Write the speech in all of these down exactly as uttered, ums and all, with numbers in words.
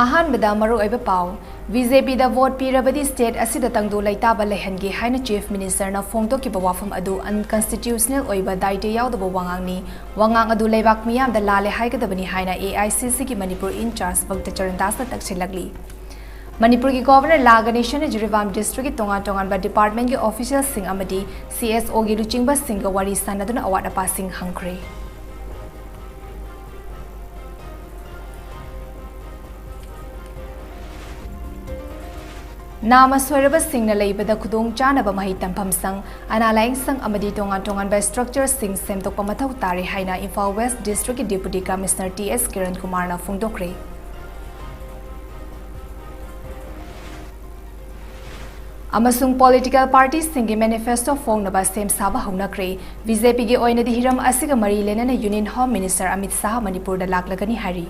ꯑꯍꯥꯟꯕꯗ ꯃꯔꯨꯑꯣꯏꯕ ꯄꯥꯎ꯫ ꯕꯤ ꯖꯦ ꯄꯤꯗ ꯚꯣꯠ ꯄꯤꯔꯕꯗꯤ ꯁ꯭ꯇꯦꯠ ꯑꯁꯤꯗ ꯇꯪꯗꯨ ꯂꯩꯇꯥꯕ ꯂꯩꯍꯟꯒꯦ ꯍꯥꯏꯅ ꯆꯤꯐ ꯃꯤꯅꯤꯁꯇꯔꯅ ꯐꯣꯡꯗꯣꯛꯈꯤꯕ ꯋꯥꯐꯝ ꯑꯗꯨ ꯑꯟꯀꯟꯁꯇꯤꯇ꯭ꯌꯨꯁꯅꯦꯜ ꯑꯣꯏꯕ, ꯗꯥꯏꯇ ꯌꯥꯎꯗꯕ ꯋꯥꯉꯥꯡꯅꯤ꯫ ꯋꯥꯉꯥꯡ ꯑꯗꯨ ꯂꯩꯕꯥꯛ ꯃꯤꯌꯥꯝꯗ ꯂꯥꯜꯂꯦ ꯍꯥꯏꯒꯗꯕꯅꯤ ꯍꯥꯏꯅ ꯑꯦ ꯑꯥꯏ ꯁꯤ ꯁꯤꯒꯤ ꯃꯅꯤꯄꯨꯔ ꯏꯟꯆꯥꯔꯖ ꯚꯛꯇ ꯆꯔꯟ ꯗꯥꯁꯅ ꯇꯛꯁꯤꯜꯂꯛꯂꯤ꯫ ꯃꯅꯤꯄꯨꯔꯒꯤ ꯒꯣꯚꯔꯅꯔ ꯂꯥ ꯒꯅꯦꯁꯟꯅ ꯖꯤꯔꯤꯕꯥꯝ ꯗꯤꯁꯇ꯭ꯔꯤꯛꯀꯤ ꯇꯣꯉꯥꯟ ꯇꯣꯉꯥꯟꯕ ꯗꯤꯄꯥꯔꯠꯃꯦꯟꯒꯤ ꯑꯣꯐꯤꯁꯤꯌꯦꯜꯁꯤꯡ ꯑꯃꯗꯤ ꯁꯤ ꯑꯦꯁ ꯑꯣꯒꯤ ꯂꯨꯆꯤꯡꯕꯁꯤꯡꯒ ꯋꯥꯔꯤ ꯁꯥꯟꯅꯗꯨꯅ ꯑꯋꯥꯠ ꯑꯄꯥꯁꯤꯡ ꯍꯪꯈ꯭ꯔꯦ꯫ ꯅꯥꯃ ꯁꯣꯏꯔꯕꯁꯤꯡꯅ ꯂꯩꯕꯗ ꯈꯨꯗꯣꯡ ꯆꯥꯅꯕ ꯃꯍꯩ ꯇꯝꯐꯝ ꯁꯪ, ꯑꯅꯥ ꯂꯥꯌꯦꯡ ꯁꯪ ꯑꯃꯗꯤ ꯇꯣꯉꯥꯟ ꯇꯣꯉꯥꯟꯕ ꯁ꯭ꯇ꯭ꯔꯛꯆꯔꯁꯤꯡ ꯁꯦꯝꯗꯣꯛꯄ ꯃꯊꯧ ꯇꯥꯔꯦ ꯍꯥꯏꯅ ꯏꯝꯐꯥꯜ ꯋꯦꯁ ꯗꯤꯁꯇ꯭ꯔꯤꯛꯀꯤ ꯗꯤꯄꯨꯇꯤ ꯀꯃꯤꯁꯅꯔ ꯇꯤ ꯑꯦꯁ ꯀꯤꯔꯟ ꯀꯨꯃꯥꯔꯅ ꯐꯣꯡꯗꯣꯛꯈ꯭ꯔꯦ꯫ ꯑꯃꯁꯨꯡ ꯄꯣꯂꯤꯇꯤꯀꯦꯜ ꯄꯥꯔꯇꯤꯁꯤꯡꯒꯤ ꯃꯦꯅꯤꯐꯦꯁꯇꯣ ꯐꯣꯡꯅꯕ ꯁꯦꯝ ꯁꯥꯕ ꯍꯧꯅꯈ꯭ꯔꯦ꯫ ꯕꯤ ꯖꯦ ꯄꯤꯒꯤ ꯑꯣꯏꯅꯗꯤ ꯍꯤꯔꯝ ꯑꯁꯤꯒ ꯃꯔꯤ ꯂꯩꯅꯅ union home minister Amit Shah ꯃꯅꯤꯄꯨꯔꯗ ꯂꯥꯛꯂꯒꯅꯤ ꯍꯥꯏꯔꯤ꯫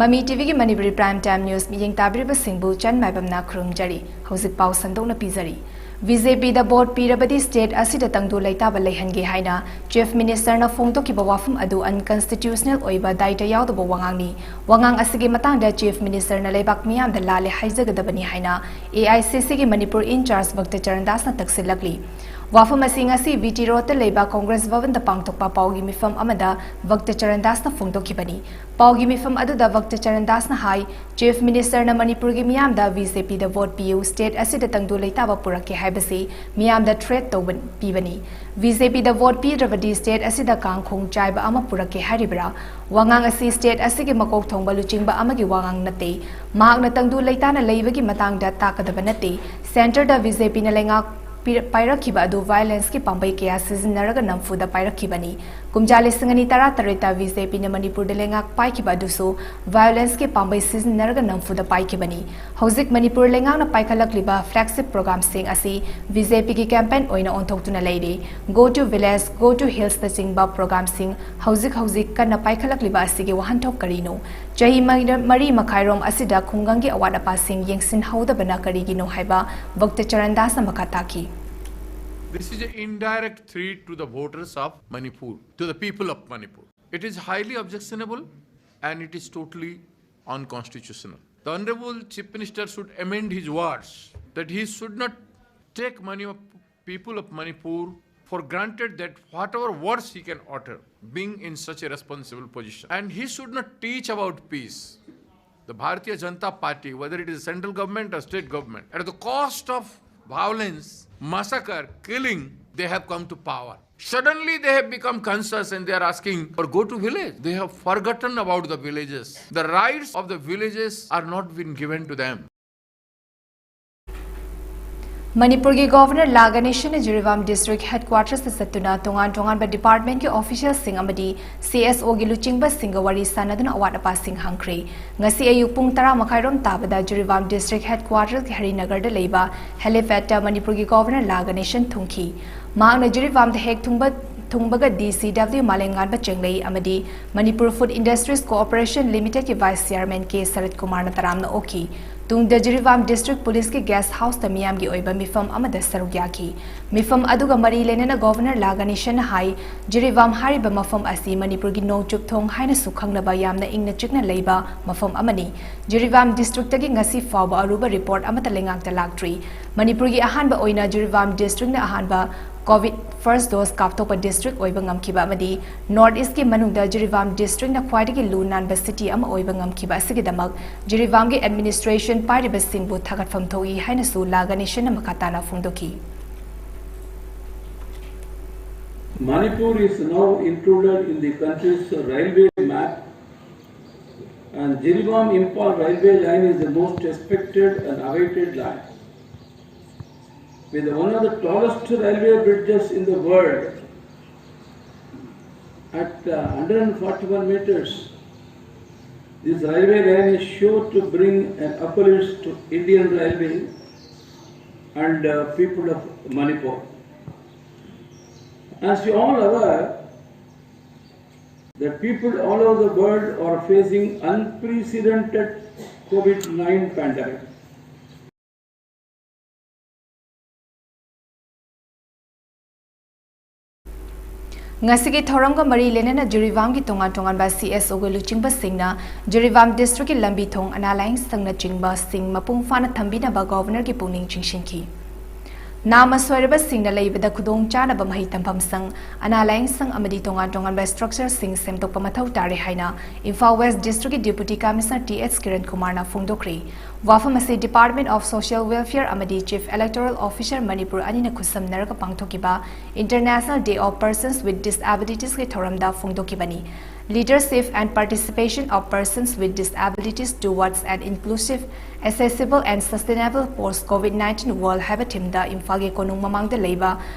ꯃꯃꯤ ꯇꯤ ꯚꯤꯒꯤ ꯃꯅꯤꯄꯨꯔꯤ ꯄ꯭ꯔꯥꯏꯝ ꯇꯥꯏꯝ ꯅ꯭ꯌꯨꯁ ꯃꯤꯠꯌꯦꯡ ꯇꯥꯕꯤꯔꯤꯕꯁꯤꯡꯕꯨ ꯆꯟ ꯃꯥꯏꯕꯝꯅ ꯈꯨꯔꯨꯝꯖꯔꯤ꯫ ꯍꯧꯖꯤꯛ ꯄꯥꯎ ꯁꯟꯗꯣꯛꯅ ꯄꯤꯖꯔꯤ꯫ ꯕꯤ ꯖꯦ ꯄꯤꯗ ꯚꯣꯠ ꯄꯤꯔꯕꯗꯤ ꯁ꯭ꯇꯦꯠ ꯑꯁꯤꯗ ꯇꯪꯗꯨ ꯂꯩꯇꯥꯕ ꯂꯩꯍꯟꯒꯦ ꯍꯥꯏꯅ ꯆꯤꯐ ꯃꯤꯅꯤꯁꯇꯔꯅ ꯐꯣꯡꯗꯣꯛꯈꯤꯕ ꯋꯥꯐꯝ ꯑꯗꯨ ꯑꯟꯀꯟꯁꯇꯤꯇ꯭ꯌꯨꯁꯅꯦꯜ ꯑꯣꯏꯕ, ꯗꯥꯏꯇ ꯌꯥꯎꯗꯕ ꯋꯥꯉꯥꯡꯅꯤ꯫ ꯋꯥꯉꯥꯡ ꯑꯁꯤꯒꯤ ꯃꯇꯥꯡꯗ ꯆꯤꯐ ꯃꯤꯅꯤꯁꯇꯔꯅ ꯂꯩꯕꯥꯛ ꯃꯤꯌꯥꯝꯗ ꯂꯥꯜꯂꯦ ꯍꯥꯏꯖꯒꯗꯕꯅꯤ ꯍꯥꯏꯅ ꯑꯦ ꯑꯥꯏ ꯁꯤ ꯁꯤꯒꯤ ꯃꯅꯤꯄꯨꯔ ꯏꯟꯆꯥꯔꯖ ꯚꯛꯇ ꯆꯔꯟ ꯗꯥꯁꯅ ꯇꯛꯁꯤꯜꯂꯛꯂꯤ꯫ ꯋꯥꯐꯝ ꯑꯁꯤ ꯉꯁꯤ ꯚꯤ ꯇꯤ ꯔꯣꯗꯇ ꯂꯩꯕ ꯀꯣꯡꯒ꯭ꯔꯦꯁ ꯚꯕꯟꯗ ꯄꯥꯡꯊꯣꯛꯄ ꯄꯥꯎꯒꯤ ꯃꯤꯐꯝ ꯑꯃꯗ ꯚꯛꯇ ꯆꯔꯟ ꯗꯥꯁꯅ ꯐꯣꯡꯗꯣꯛꯈꯤꯕꯅꯤ꯫ ꯄꯥꯎꯒꯤ ꯃꯤꯐꯝ ꯑꯗꯨꯗ ꯚꯛꯇ ꯆꯔꯟ ꯗꯥꯁꯅ ꯍꯥꯏ, ꯆꯤꯐ ꯃꯤꯅꯤꯁꯇꯔꯅ ꯃꯅꯤꯄꯨꯔꯒꯤ ꯃꯤꯌꯥꯝꯗ ꯕꯤ ꯖꯦ ꯄꯤꯗ ꯚꯣꯠ ꯄꯤꯌꯨ, ꯁ꯭ꯇꯦꯠ ꯑꯁꯤꯗ ꯇꯪꯗꯨ ꯂꯩꯇꯥꯕ ꯄꯨꯔꯛꯀꯦ ꯍꯥꯏꯕꯁꯤ ꯃꯤꯌꯥꯝꯗ ꯊ꯭ꯔꯦꯠ ꯇꯧꯕ, ꯄꯤꯕꯅꯤ꯫ ꯕꯤ ꯖꯦ ꯄꯤꯗ ꯚꯣꯠ ꯄꯤꯗ꯭ꯔꯕꯗꯤ ꯁ꯭ꯇꯦꯠ ꯑꯁꯤꯗ ꯀꯥꯡꯈꯣꯡ ꯆꯥꯏꯕ ꯑꯃ ꯄꯨꯔꯛꯀꯦ ꯍꯥꯏꯔꯤꯕ꯭ꯔꯥ? ꯋꯥꯉꯥꯡ ꯑꯁꯤ ꯁ꯭ꯇꯦꯠ ꯑꯁꯤꯒꯤ ꯃꯀꯣꯛ ꯊꯣꯡꯕ ꯂꯨꯆꯤꯡꯕ ꯑꯃꯒꯤ ꯋꯥꯉꯥꯡ ꯅꯠꯇꯦ꯫ ꯃꯍꯥꯛꯅ ꯇꯪꯗꯨ ꯂꯩꯇꯥꯅ ꯂꯩꯕꯒꯤ ꯃꯇꯥꯡꯗ ꯇꯥꯛꯀꯗꯕ ꯅꯠꯇꯦ꯫ ꯁꯦꯟꯇꯔꯗ ꯕꯤ ꯖꯦ ꯄꯤꯅ ꯂꯩꯉꯥꯛ ꯄꯤꯔ-, ꯄꯥꯏꯔꯛꯈꯤꯕ ꯑꯗꯨ violence ꯀꯤ ꯄꯥꯝꯕꯩ ꯀꯌꯥ ꯁꯤꯖꯤꯟꯅꯔꯒ ꯅꯝꯐꯨꯗ ꯄꯥꯏꯔꯛꯈꯤꯕꯅꯤ꯫ ꯀꯨꯝꯖꯥ ꯂꯤꯁꯤꯡ ꯑꯅꯤ ꯇꯔꯥ ꯇꯔꯦꯠꯇ BJP ꯅ ꯃꯅꯤꯄꯨꯔꯗ ꯂꯩꯉꯥꯛ ꯄꯥꯏꯈꯤꯕ ꯑꯗꯨꯁꯨ violence ꯀꯤ ꯄꯥꯝꯕꯩ ꯁꯤꯖꯤꯟꯅꯔꯒ ꯅꯝꯐꯨꯗ ꯄꯥꯏꯈꯤꯕꯅꯤ꯫ ꯍꯧꯖꯤꯛ ꯃꯅꯤꯄꯨꯔ ꯂꯩꯉꯥꯛꯅ ꯄꯥꯏꯈꯠꯂꯛꯂꯤꯕ flagship program ꯁꯤꯡ ꯑꯁꯤ BJP ꯒꯤ campaign ꯑꯣꯏꯅ ꯑꯣꯟꯊꯣꯛꯇꯨꯅ ꯂꯩꯔꯤ꯫ Go to Village, Go to Hills ꯅꯆꯤꯡꯕ program ꯁꯤꯡ ꯍꯧꯖꯤꯛ ꯍꯧꯖꯤꯛ ꯀꯟꯅ ꯄꯥꯏꯈꯠꯂꯛꯂꯤꯕ ꯑꯁꯤꯒꯤ ꯋꯥꯍꯟꯊꯣꯛ ꯀꯔꯤꯅꯣ? ꯆꯍꯤ ꯃꯔꯤ, ꯃꯔꯤ ꯃꯈꯥꯏꯔꯣꯝ ꯑꯁꯤꯗ ꯈꯨꯡꯒꯪꯒꯤ ꯑꯋꯥꯠ ꯑꯄꯥꯁꯤꯡ ꯌꯦꯡꯁꯤꯟꯍꯧꯗꯕꯅ ꯀꯔꯤꯒꯤꯅꯣ ꯍꯥꯏꯕ ꯚꯛꯇ ꯆꯔꯟ ꯗꯥꯁꯅ ꯃꯈꯥ ꯇꯥꯈꯤ꯫ This is an indirect threat to the voters of Manipur, to the people of Manipur. It is highly objectionable and it is totally unconstitutional. The Honorable Chief Minister should amend his words that he should not take money of people of Manipur for granted, that whatever words he can utter, being in such a responsible position. And he should not teach about peace. The Bharatiya Janata Party, whether it is central government or state government, at the cost of violence, massacre, killing, they have come to power. Suddenly they have become conscious and they are asking for go to village. They have forgotten about the villages. The rights of the villages are not been given to them. ꯃꯅꯤꯄꯨꯔꯒꯤ Governor ꯂꯥ ꯒꯅꯦꯁꯟꯅ Jiribam District Headquarters ꯇ ꯆꯠꯇꯨꯅ ꯇꯣꯉꯥꯟ ꯇꯣꯉꯥꯟꯕ department ꯀꯤ official ꯁꯤꯡ ꯑꯃꯗꯤ CSO ꯒꯤ ꯂꯨꯆꯤꯡꯕꯁꯤꯡꯒ ꯋꯥꯔꯤ ꯁꯥꯟꯅꯗꯨꯅ ꯑꯋꯥꯠ ꯑꯄꯥꯁꯤꯡ ꯍꯪꯈ꯭ꯔꯦ꯫ ꯉꯁꯤ ꯑꯌꯨꯛ ꯄꯨꯡ ꯇꯔꯥ ꯃꯈꯥꯏꯔꯣꯝ ꯇꯥꯕꯗ ꯖꯤꯔꯤꯕꯥꯝ District Headquarters ꯀꯤ ꯍꯔꯤꯅꯒꯔꯗ ꯂꯩꯕ helipad ꯇ ꯃꯅꯤꯄꯨꯔꯒꯤ Governor ꯂꯥ ꯒꯅꯦꯁꯟ ꯊꯨꯡꯈꯤ꯫ ꯃꯍꯥꯛꯅ ꯖꯤꯔꯤꯕꯥꯝꯗ ꯍꯦꯛ ꯊꯨꯡꯕ, ꯊꯨꯡꯕꯒ D C W ꯃꯥꯂꯦꯝꯉꯥꯟꯕ ꯆꯦꯡꯂꯩ ꯑꯃꯗꯤ Manipur Food Industries Corporation Limited ꯀꯤ Vice Chairman ꯀꯦ ꯁꯔꯠ ꯀꯨꯃꯥꯔꯅ ꯇꯔꯥꯝꯅ ꯑꯣꯛꯈꯤ꯫ ꯇꯨꯡꯗ ꯖꯤꯔꯤꯕꯥꯝ District Police ꯀꯤ guest house ꯇ ꯃꯤꯌꯥꯝꯒꯤ ꯑꯣꯏꯕ ꯃꯤꯐꯝ ꯑꯃꯗ ꯁꯔꯨꯛ ꯌꯥꯈꯤ꯫ ꯃꯤꯐꯝ ꯑꯗꯨꯒ ꯃꯔꯤ ꯂꯩꯅꯅ Governor ꯂꯥ ꯒꯅꯦꯁꯟꯅ ꯍꯥꯏ, ꯖꯤꯔꯤꯕꯥꯝ ꯍꯥꯏꯔꯤꯕ ꯃꯐꯝ ꯑꯁꯤ ꯃꯅꯤꯄꯨꯔꯒꯤ ꯅꯣꯡꯆꯨꯞ ꯊꯣꯡ ꯍꯥꯏꯅꯁꯨ ꯈꯪꯅꯕ ꯌꯥꯝꯅ ꯏꯪꯅ ꯆꯤꯛꯅ ꯂꯩꯕ ꯃꯐꯝ ꯑꯃꯅꯤ꯫ ꯖꯤꯔꯤꯕꯥꯝ District ꯇꯒꯤ ꯉꯁꯤ ꯐꯥꯎꯕ ꯑꯔꯨꯕ report ꯑꯃꯠꯇ ꯂꯩꯉꯥꯛꯇ ꯂꯥꯛꯇ꯭ꯔꯤ꯫ ꯃꯅꯤꯄꯨꯔꯒꯤ ꯑꯍꯥꯟꯕ ꯑꯣꯏꯅ ꯖꯤꯔꯤꯕꯥꯝ District ꯅ ꯑꯍꯥꯟꯕ Covid first dose ꯀꯥꯞꯊꯣꯛꯄ district ꯑꯣꯏꯕ ꯉꯝꯈꯤꯕ ꯑꯃꯗꯤ North East ꯀꯤ ꯃꯅꯨꯡꯗ ꯖꯤꯔꯤꯕꯥꯝ District ꯅ ꯈ꯭ꯋꯥꯏꯗꯒꯤ ꯂꯨ ꯅꯥꯟꯕ city ꯑꯃ ꯑꯣꯏꯕ ꯉꯝꯈꯤꯕ ꯑꯁꯤꯒꯤꯗꯃꯛ ꯖꯤꯔꯤꯕꯥꯝꯒꯤ administration ꯄꯥꯏꯔꯤꯕꯁꯤꯡꯕꯨ ꯊꯥꯒꯠꯐꯝ ꯊꯣꯛꯏ ꯍꯥꯏꯅꯁꯨ ꯂꯥ ꯒꯅꯦꯁꯟꯅ ꯃꯈꯥ ꯇꯥꯅ ꯐꯣꯡꯗꯣꯛꯈꯤ꯫ Manipur is now included in the country's railway map, and Jiribam Imphal railway line is the most expected and awaited line. with one of the tallest railway bridges in the world at uh, one hundred forty-one meters. This railway line is sure to bring an uplift to Indian Railway and uh, people of Manipur. As you all aware, that people all over the world are facing unprecedented COVID nine pandemic. ꯉꯁꯤꯒꯤ ꯊꯧꯔꯝꯒ ꯃꯔꯤ ꯂꯩꯅꯅ ꯖꯤꯔꯤꯕꯥꯝꯒꯤ ꯇꯣꯉꯥꯟ ꯇꯣꯉꯥꯟꯕ C S ꯑꯣꯒꯤ ꯂꯨꯆꯤꯡꯕꯁꯤꯡꯅ ꯖꯤꯔꯤꯕꯥꯝ ꯗꯤꯁꯇ꯭ꯔꯤꯛꯀꯤ ꯂꯝꯕꯤ ꯊꯣꯡ, ꯑꯅꯥ ꯂꯥꯏꯌꯦꯡ ꯁꯪꯅꯆꯤꯡꯕꯁꯤꯡ ꯃꯄꯨꯡ ꯐꯥꯅ ꯊꯝꯕꯤꯅꯕ ꯒꯣꯚꯔꯅꯔꯒꯤ ꯄꯨꯛꯅꯤꯡ ꯆꯤꯡꯁꯤꯟꯈꯤ꯫ ꯅꯥꯃ ꯁꯣꯏꯔꯕꯁꯤꯡꯅ ꯂꯩꯕꯗ ꯈꯨꯗꯣꯡ ꯆꯥꯅꯕ ꯃꯍꯩ ꯇꯝꯐꯝ ꯁꯪ, ꯑꯅꯥ ꯂꯥꯏꯌꯦꯡ ꯁꯪ ꯑꯃꯗꯤ ꯇꯣꯉꯥꯟ ꯇꯣꯉꯥꯟꯕ ꯁ꯭ꯇ꯭ꯔꯛꯆꯔꯁꯤꯡ ꯁꯦꯝꯗꯣꯛꯄ ꯃꯊꯧ ꯇꯥꯔꯦ ꯍꯥꯏꯅ ꯏꯝꯐꯥꯜ ꯋꯦꯁ ꯗꯤꯁꯇ꯭ꯔꯤꯛꯀꯤ deputy commissioner T H Kiran ꯀꯨꯃꯥꯔꯅ ꯐꯣꯡꯗꯣꯛꯈ꯭ꯔꯦ꯫ ꯋꯥꯐꯝ ꯑꯁꯤ ꯗꯤꯄꯥꯔꯠꯃꯦꯟꯠ ꯑꯣꯐ ꯁꯣꯁꯤꯌꯦꯜ ꯋꯦꯜꯐꯤꯌꯔ ꯑꯃꯗꯤ ꯆꯤꯐ ꯏꯂꯦꯛꯇꯣꯔꯦꯜ ꯑꯣꯐꯤꯁꯔ ꯃꯅꯤꯄꯨꯔ ꯑꯅꯤꯅ ꯈꯨꯠꯁꯝꯅꯔꯒ ꯄꯥꯡꯊꯣꯛꯈꯤꯕ International Day of Persons with Disabilitiesꯀꯤ ꯊꯧꯔꯝꯗ ꯐꯣꯡꯗꯣꯛꯈꯤꯕꯅꯤ꯫ Leadership and Participation of Persons with Disabilities Towards an Inclusive, Accessible and Sustainable Post-COVID nineteen World ꯍꯥꯏꯕ ꯊꯤꯝꯗ ꯏꯝꯐꯥꯜꯒꯤ ꯀꯣꯅꯨꯡ ꯃꯃꯥꯡꯗ ꯂꯩꯕ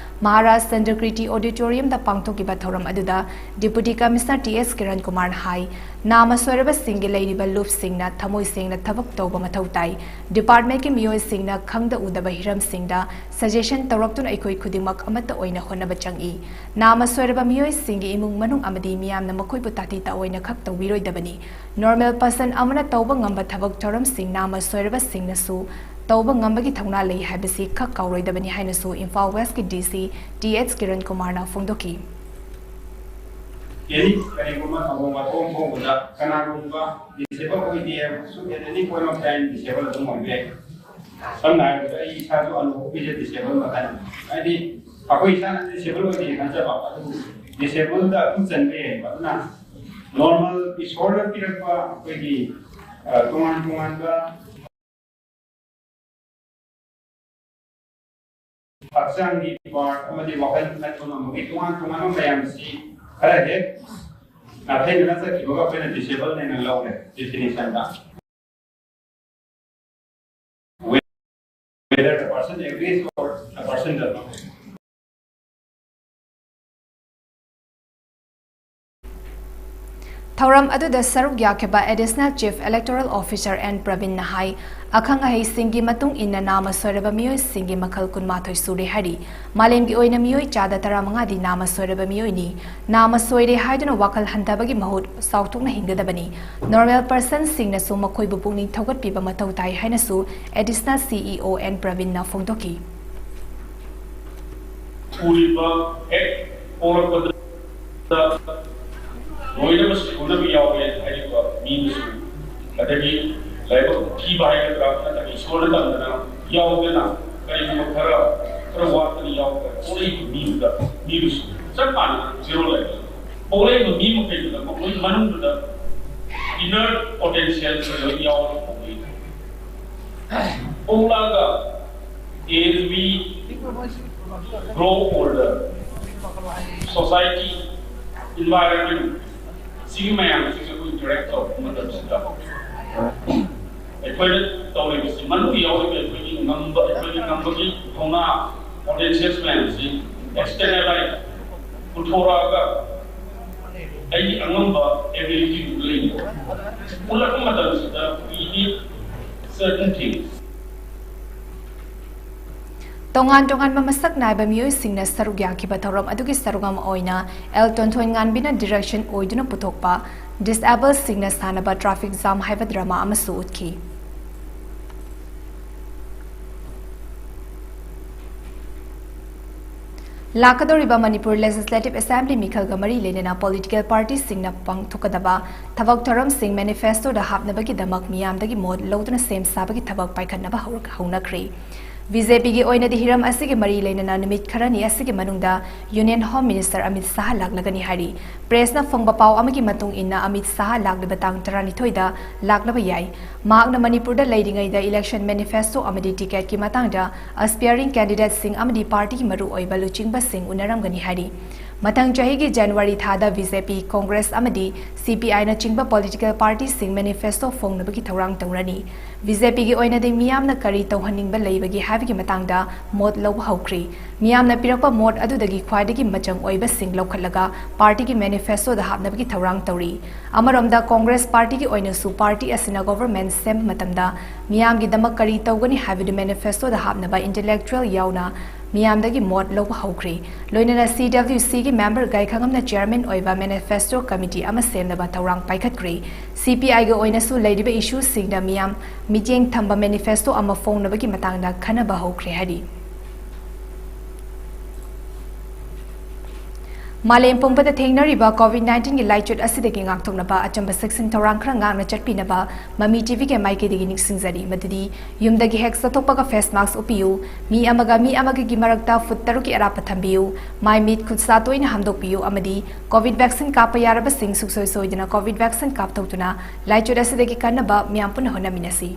ꯃꯍꯥꯔꯥꯖ ꯆꯟꯗ꯭ꯔꯀ꯭ꯔꯤꯇꯤ ꯑꯣꯗꯤꯇꯣꯔꯤꯌꯝꯗ ꯄꯥꯡꯊꯣꯛꯈꯤꯕ ꯊꯧꯔꯝ ꯑꯗꯨꯗ ꯗꯤꯄꯨꯇꯤ ꯀꯃꯤꯁꯅꯔ ꯇꯤ ꯑꯦꯁ ꯀꯤꯔꯟ ꯀꯨꯃꯥꯔꯅ ꯍꯥꯏ, ꯅꯥꯃ ꯁꯣꯏꯔꯕꯁꯤꯡꯒꯤ ꯂꯩꯔꯤꯕ ꯂꯨꯞꯁꯤꯡꯅ ꯊꯃꯣꯏ ꯁꯦꯡꯅ ꯊꯕꯛ ꯇꯧꯕ ꯃꯊꯧ ꯇꯥꯏ꯫ ꯗꯤꯄꯥꯔꯠꯃꯦꯟꯠꯀꯤ ꯃꯤꯑꯣꯏꯁꯤꯡꯅ ꯈꯪꯗ ꯎꯗꯕ ꯍꯤꯔꯝꯁꯤꯡꯗ ꯁꯖꯦꯁꯟ ꯇꯧꯔꯛꯇꯨꯅ ꯑꯩꯈꯣꯏ ꯈꯨꯗꯤꯡꯃꯛ ꯑꯃꯠꯇ ꯑꯣꯏꯅ ꯍꯣꯠꯅꯕ ꯆꯪꯏ꯫ ꯅꯥꯃ ꯁꯣꯏꯔꯕ ꯃꯤꯑꯣꯏꯁꯤꯡꯒꯤ ꯏꯃꯨꯡ ꯃꯅꯨꯡ ꯑꯃꯗꯤ ꯃꯤꯌꯥꯝꯅ ꯃꯈꯣꯏꯕꯨ ꯇꯥꯊꯤ ꯇꯥꯑꯣꯏꯅ ꯈꯛ ꯇꯧꯕꯤꯔꯣꯏꯗꯕꯅꯤ꯫ Normal person ꯑꯃꯅ ꯇꯧꯕ ꯉꯝꯕ ꯊꯕꯛ ꯊꯧꯔꯝꯁꯤꯡ ꯅꯥꯃ ꯁꯣꯏꯔꯕꯁꯤꯡꯅꯁꯨ ꯇꯧꯕ ꯉꯝꯕꯒꯤ ꯊꯧꯅꯥ ꯂꯩ ꯍꯥꯏꯕꯁꯤ ꯈꯛ ꯀꯥꯎꯔꯣꯏꯗꯕꯅꯤ ꯍꯥꯏꯅꯁꯨ ꯏꯝꯐꯥꯜ ꯋꯦꯁꯀꯤ ꯗꯤ ꯁꯤ ꯇꯤ ꯑꯩꯆ ꯀꯤꯔꯟ ꯀꯨꯃꯥꯔꯅ ꯐꯣꯡꯗꯣꯛꯈꯤ꯫ ꯑꯦꯅꯤ ꯀꯔꯤꯒꯨꯝꯕ ꯊꯧꯗꯣꯛ ꯋꯥꯊꯣꯛ ꯑꯃ ꯊꯣꯛꯄꯗ ꯀꯅꯥꯒꯨꯝꯕ ꯗꯤꯁꯦꯕꯜ ꯑꯣꯏꯗꯦ ꯍꯥꯏꯕꯁꯨ at any point of time disable ꯑꯗꯨꯝ ꯑꯣꯏꯕ ꯌꯥꯏ꯫ ꯁꯝꯅ ꯍꯥꯏꯔꯕꯗ ꯑꯩ ꯏꯁꯥꯁꯨ ꯑꯅꯧꯕꯒꯤꯁꯦ ꯗꯤꯁꯦꯕꯜ ꯃꯈꯜ ꯑꯃꯅꯤ꯫ ꯍꯥꯏꯗꯤ ꯑꯩꯈꯣꯏ ꯏꯁꯥꯅ ꯗꯤꯁꯦꯕꯜ ꯑꯣꯏꯗꯦ ꯈꯟꯖꯕ ꯑꯗꯨꯕꯨ ꯗꯤꯁꯦꯕꯜꯗ ꯑꯗꯨꯝ ꯆꯟꯕ ꯌꯥꯏꯕ꯫ ꯑꯗꯨꯅ ꯅꯣꯔꯃꯦꯜ ꯏꯁꯣꯔꯅ ꯄꯤꯔꯛꯄ ꯑꯩꯈꯣꯏꯒꯤ ꯑ, ꯇꯣꯉꯥꯟ ꯇꯣꯉꯥꯟꯕ ꯍꯛꯆꯥꯡꯒꯤ ꯄꯥꯔꯠ ꯑꯃꯗꯤ ꯋꯥꯈꯜ ꯈꯟꯕ ꯉꯝꯕꯒꯤ ꯇꯣꯉꯥꯟ ꯇꯣꯉꯥꯟꯕ ꯃꯌꯥꯝꯁꯤ ꯈꯔ ꯍꯦꯛ ꯅꯥꯊꯩꯗꯨꯅ ꯆꯠꯈꯤꯕꯒ ꯑꯩꯈꯣꯏꯅ ꯗꯤꯁꯦꯕꯜꯅꯦꯅ ꯂꯧꯔꯦ ꯗꯤꯐꯤꯅꯤꯁꯟꯗ꯫ whether a person agrees or a person does not. ꯊꯧꯔꯝ ꯑꯗꯨꯗ ꯁꯔꯨꯛ ꯌꯥꯈꯤꯕ Additional Chief Electoral Officer N ꯄ꯭ꯔꯕꯤꯟꯅ ꯍꯥꯏ, ꯑꯈꯪ ꯑꯍꯩꯁꯤꯡꯒꯤ ꯃꯇꯨꯡ ꯏꯟꯅ ꯅꯥꯃ ꯁꯣꯏꯔꯕ ꯃꯤꯑꯣꯏꯁꯤꯡꯒꯤ ꯃꯈꯜ ꯀꯨꯟꯃꯥꯊꯣꯏ ꯁꯨꯔꯦ ꯍꯥꯏꯔꯤ꯫ ꯃꯥꯂꯦꯝꯒꯤ ꯑꯣꯏꯅ ꯃꯤꯑꯣꯏ ꯆꯥꯗ ꯇꯔꯥꯃꯉꯥꯗꯤ ꯅꯥꯃ ꯁꯣꯏꯔꯕ ꯃꯤꯑꯣꯏꯅꯤ꯫ ꯅꯥꯃ ꯁꯣꯏꯔꯦ ꯍꯥꯏꯗꯨꯅ ꯋꯥꯈꯜ ꯍꯟꯊꯕꯒꯤ ꯃꯍꯨꯠ ꯆꯥꯎꯊꯣꯛꯅ ꯍꯤꯡꯒꯗꯕꯅꯤ꯫ Normal personꯁꯤꯡꯅꯁꯨ ꯃꯈꯣꯏꯕꯨ ꯄꯨꯛꯅꯤꯡ ꯊꯧꯒꯠꯄꯤꯕ ꯃꯊꯧ ꯇꯥꯏ ꯍꯥꯏꯅꯁꯨ Additional CEO N ꯄ꯭ꯔꯕꯤꯟꯅ ꯐꯣꯡꯗꯣꯛꯈꯤ꯫ ꯎꯔꯤꯕ ꯍꯦꯛ ꯄꯣꯛꯂꯛꯄꯗ ꯂꯣꯏꯅꯃꯛ ꯁꯤꯒꯨꯝꯅꯕ ꯌꯥꯎꯋꯦ ꯍꯥꯏꯔꯤꯕ ꯃꯤꯗꯨꯁꯨ, ꯑꯗꯒꯤ ꯂꯥꯏꯕꯛ ꯊꯤꯕ ꯍꯥꯏꯒꯗ꯭ꯔꯥ, ꯅꯠꯇ꯭ꯔꯒ ꯏꯁꯣꯔꯅ ꯇꯝꯗꯅ ꯌꯥꯎꯗꯅ ꯀꯔꯤꯒꯨꯝꯕ ꯈꯔ, ꯈꯔ ꯋꯥꯠꯇꯅ ꯌꯥꯎꯗꯅ ꯄꯣꯛꯂꯛꯏꯕ ꯃꯤꯗꯨꯗ, ꯃꯤꯗꯨꯁꯨ ꯆꯞ ꯃꯥꯟꯅꯅ zero ꯂꯩꯕ꯫ ꯄꯣꯛꯂꯛꯏꯕ ꯃꯤ ꯃꯈꯩꯗꯨꯗ, ꯃꯈꯣꯏ ꯃꯅꯨꯡꯗꯨꯗ inner potential ꯂꯣꯏ ꯌꯥꯎꯔꯒ ꯄꯣꯛꯂꯛꯏ꯫ ꯄꯣꯛꯂꯛꯑꯒ, as we grow older, society, environment, ꯁꯤꯒꯤ ꯃꯌꯥꯝꯁꯤꯒ ꯑꯩꯈꯣꯏ interact ꯇꯧꯔꯛꯄ ꯃꯇꯝꯁꯤꯗ, ꯑꯩꯈꯣꯏꯅ ꯇꯧꯔꯤꯕꯁꯤ, ꯃꯅꯨꯡꯗ ꯌꯥꯎꯔꯤꯕ ꯑꯩꯈꯣꯏꯒꯤ ꯉꯝꯕ, ꯑꯩꯈꯣꯏꯒꯤ ꯉꯝꯕꯒꯤ ꯊꯧꯅꯥ, potentials ꯃꯌꯥꯝꯁꯤ externalize ꯄꯨꯊꯣꯔꯛꯑꯒ, ꯑꯩꯒꯤ ꯑꯉꯝꯕ ability ꯗꯨ ꯂꯩꯕ ꯎꯠꯂꯛꯄ ꯃꯇꯝꯁꯤꯗ, we need certain things. ꯇꯣꯉꯥꯟ ꯇꯣꯉꯥꯟꯕ ꯃꯁꯛ ꯅꯥꯏꯕ ꯃꯤꯑꯣꯏꯁꯤꯡꯅ ꯁꯔꯨꯛ ꯌꯥꯈꯤꯕ ꯊꯧꯔꯝ ꯑꯗꯨꯒꯤ ꯁꯔꯨꯛ ꯑꯃ ꯑꯣꯏꯅ ꯑꯦꯜ ꯇꯣꯟꯊꯣꯏ ꯉꯥꯟꯕꯤꯅ direction ꯑꯣꯏꯗꯨꯅ ꯄꯨꯊꯣꯛꯄ Disabled ꯁꯤꯡꯅ ꯁꯥꯟꯅꯕ Traffic Jam ꯍꯥꯏꯕ drama ꯑꯃꯁꯨ ꯎꯠꯈꯤ꯫ ꯂꯥꯛꯀꯗꯧꯔꯤꯕ ꯃꯅꯤꯄꯨꯔ Legislative Assembly ꯃꯤꯈꯜꯒ ꯃꯔꯤ ꯂꯩꯅꯅ political party ꯁꯤꯡꯅ ꯄꯥꯡꯊꯣꯛꯀꯗꯕ ꯊꯕꯛ ꯊꯧꯔꯝꯁꯤꯡ manifesto ꯗ ꯍꯥꯞꯅꯕꯒꯤꯗꯃꯛ ꯃꯤꯌꯥꯝꯗꯒꯤ ꯃꯣꯠ ꯂꯧꯗꯨꯅ ꯁꯦꯝ ꯁꯥꯕꯒꯤ ꯊꯕꯛ ꯄꯥꯏꯈꯠꯅꯕ ꯍꯧꯔꯛ-, ꯍꯧꯅꯈ꯭ꯔꯦ꯫ ꯕꯤ ꯖꯦ ꯄꯤꯒꯤ ꯑꯣꯏꯅꯗꯤ ꯍꯤꯔꯝ ꯑꯁꯤꯒꯤ ꯃꯔꯤ ꯂꯩꯅꯅ ꯅꯨꯃꯤꯠ ꯈꯔꯅꯤ ꯑꯁꯤꯒꯤ ꯃꯅꯨꯡꯗ Union Home Minister Amit Shah ꯂꯥꯛꯂꯒꯅꯤ ꯍꯥꯏꯔꯤ꯫ Press ꯅ ꯐꯪꯕ ꯄꯥꯎ ꯑꯃꯒꯤ ꯃꯇꯨꯡ ꯏꯟꯅ, ꯑꯃꯤꯠ ꯁꯥꯍ ꯂꯥꯛꯂꯤꯕ ꯇꯥꯡ ꯇꯔꯥꯅꯤꯊꯣꯏꯗ ꯂꯥꯛꯂꯕ ꯌꯥꯏ꯫ ꯃꯍꯥꯛꯅ ꯃꯅꯤꯄꯨꯔꯗ ꯂꯩꯔꯤꯉꯩꯗ election manifesto ꯑꯃꯗꯤ ticket ꯀꯤ ꯃꯇꯥꯡꯗ aspiring candidate ꯁꯤꯡ ꯑꯃꯗꯤ party ꯒꯤ ꯃꯔꯨꯑꯣꯏꯕ ꯂꯨꯆꯤꯡꯕꯁꯤꯡ ꯎꯅꯔꯝꯒꯅꯤ ꯍꯥꯏꯔꯤ꯫ ꯃꯊꯪ ꯆꯍꯤꯒꯤ ꯖꯅꯋꯥꯔꯤ ꯊꯥꯗ ꯕꯤ ꯖꯦ ꯄꯤ, ꯀꯣꯡꯒ꯭ꯔꯦꯁ ꯑꯃꯗꯤ ꯁꯤ ꯄꯤ ꯑꯥꯏꯅꯆꯤꯡꯕ ꯄꯣꯂꯤꯇꯤꯀꯦꯜ ꯄꯥꯔꯇꯤꯁꯤꯡ ꯃꯦꯅꯤꯐꯦꯁꯇꯣ ꯐꯣꯡꯅꯕꯒꯤ ꯊꯧꯔꯥꯡ ꯇꯧꯔꯅꯤ꯫ ꯕꯤ ꯖꯦ ꯄꯤꯒꯤ ꯑꯣꯏꯅꯗꯤ ꯃꯤꯌꯥꯝꯅ ꯀꯔꯤ ꯇꯧꯍꯟꯅꯤꯡꯕ ꯂꯩꯕꯒꯦ ꯍꯥꯏꯕꯒꯤ ꯃꯇꯥꯡꯗ ꯃꯣꯠ ꯂꯧꯕ ꯍꯧꯈ꯭ꯔꯤ꯫ ꯃꯤꯌꯥꯝꯅ ꯄꯤꯔꯛꯄ ꯃꯣꯠ ꯑꯗꯨꯗꯒꯤ ꯈ꯭ꯋꯥꯏꯗꯒꯤ ꯃꯆꯪ ꯑꯣꯏꯕꯁꯤꯡ ꯂꯧꯈꯠꯂꯒ ꯄꯥꯔꯇꯤꯒꯤ ꯃꯦꯅꯤꯐꯦꯁꯇꯣꯗ ꯍꯥꯞꯅꯕꯒꯤ ꯊꯧꯔꯥꯡ ꯇꯧꯔꯤ꯫ ꯑꯃꯔꯣꯝꯗ, ꯀꯣꯡꯒ꯭ꯔꯦꯁ ꯄꯥꯔꯇꯤꯒꯤ ꯑꯣꯏꯅꯁꯨ ꯄꯥꯔꯇꯤ ꯑꯁꯤꯅ ꯒꯣꯚꯔꯟꯃꯦꯟꯠ ꯁꯦꯝꯕ ꯃꯇꯝꯗ ꯃꯤꯌꯥꯝꯒꯤꯗꯃꯛ ꯀꯔꯤ ꯇꯧꯒꯅꯤ ꯍꯥꯏꯕꯗꯨ ꯃꯦꯅꯤꯐꯦꯁꯇꯣꯗ ꯍꯥꯞꯅꯕ ꯏꯟꯇꯦꯂꯦꯛꯆꯨꯑꯦꯜ ꯌꯥꯎꯅ ꯃꯤꯌꯥꯝꯗꯒꯤ ꯃꯣꯠ ꯂꯧꯕ ꯍꯧꯈ꯭ꯔꯤ꯫ ꯂꯣꯏꯅꯅ ꯁꯤ ꯗꯕ꯭ꯂꯤꯎ ꯁꯤꯒꯤ ꯃꯦꯝꯕꯔ ꯒꯥꯏꯈꯪꯉꯝꯅ ꯆꯦꯌꯔꯃꯦꯟ ꯑꯣꯏꯕ ꯃꯦꯅꯤꯐꯦꯁꯇꯣ ꯀꯃꯤꯇꯤ ꯑꯃ ꯁꯦꯝꯅꯕ ꯊꯧꯔꯥꯡ ꯄꯥꯏꯈꯠꯈ꯭ꯔꯤ꯫ ꯁꯤ ꯄꯤ ꯑꯥꯏꯒꯤ ꯑꯣꯏꯅꯁꯨ ꯂꯩꯔꯤꯕ ꯏꯁꯨꯁꯤꯡꯗ ꯃꯤꯌꯥꯝ ꯃꯤꯠꯌꯦꯡ ꯊꯝꯕ ꯃꯦꯅꯤꯐꯦꯁꯇꯣ ꯑꯃ ꯐꯣꯡꯅꯕꯒꯤ ꯃꯇꯥꯡꯗ ꯈꯟꯅꯕ ꯍꯧꯈ꯭ꯔꯦ ꯍꯥꯏꯔꯤ꯫ ꯃꯥꯂꯦꯝ ꯄꯨꯝꯕꯗ ꯊꯦꯡꯅꯔꯤꯕ ꯀꯣꯚꯤꯗ ꯅꯥꯏꯟꯇꯤꯟꯒꯤ ꯂꯥꯏꯆꯠ ꯑꯁꯤꯗꯒꯤ ꯉꯥꯛꯊꯣꯛꯅꯕ ꯑꯆꯝꯕ ꯆꯦꯛꯁꯤꯟ ꯊꯧꯔꯥꯡ ꯈꯔ ꯉꯥꯛꯅ ꯆꯠꯄꯤꯅꯕ ꯃꯃꯤ ꯇꯤꯚꯤꯒꯤ ꯃꯥꯏꯀꯩꯗꯒꯤ ꯅꯤꯡꯁꯤꯡꯖꯔꯤ, ꯃꯗꯨꯗꯤ ꯌꯨꯝꯗꯒꯤ ꯍꯦꯛ ꯆꯠꯊꯣꯛꯄꯒ ꯐꯦꯁ ꯃꯥꯁꯛ ꯎꯞꯄꯤꯌꯨ, ꯃꯤ ꯑꯃꯒ ꯃꯤ ꯑꯃꯒꯒꯤ ꯃꯔꯛꯇ ꯐꯨꯠ ꯇꯔꯨꯛꯀꯤ ꯑꯔꯥꯞꯄ ꯊꯝꯕꯤꯌꯨ, ꯃꯥꯏ ꯃꯤꯠ ꯈꯨꯠ ꯁꯥ ꯇꯣꯏꯅ ꯍꯥꯝꯗꯣꯛꯄꯤꯌꯨ ꯑꯃꯗꯤ ꯀꯣꯚꯤꯗ ꯚꯦꯛꯁꯤꯟ ꯀꯥꯞꯄ ꯌꯥꯔꯕꯁꯤꯡ ꯁꯨꯡꯁꯣꯏ ꯁꯣꯏꯗꯅ ꯀꯣꯚꯤꯗ ꯚꯦꯛꯁꯤꯟ ꯀꯥꯞꯊꯣꯛꯇꯨꯅ ꯂꯥꯏꯆꯠ ꯑꯁꯤꯗꯒꯤ ꯀꯟꯅꯕ ꯃꯤꯌꯥꯝ ꯄꯨꯟꯅ ꯍꯣꯠꯅꯃꯤꯟꯅꯁꯤ꯫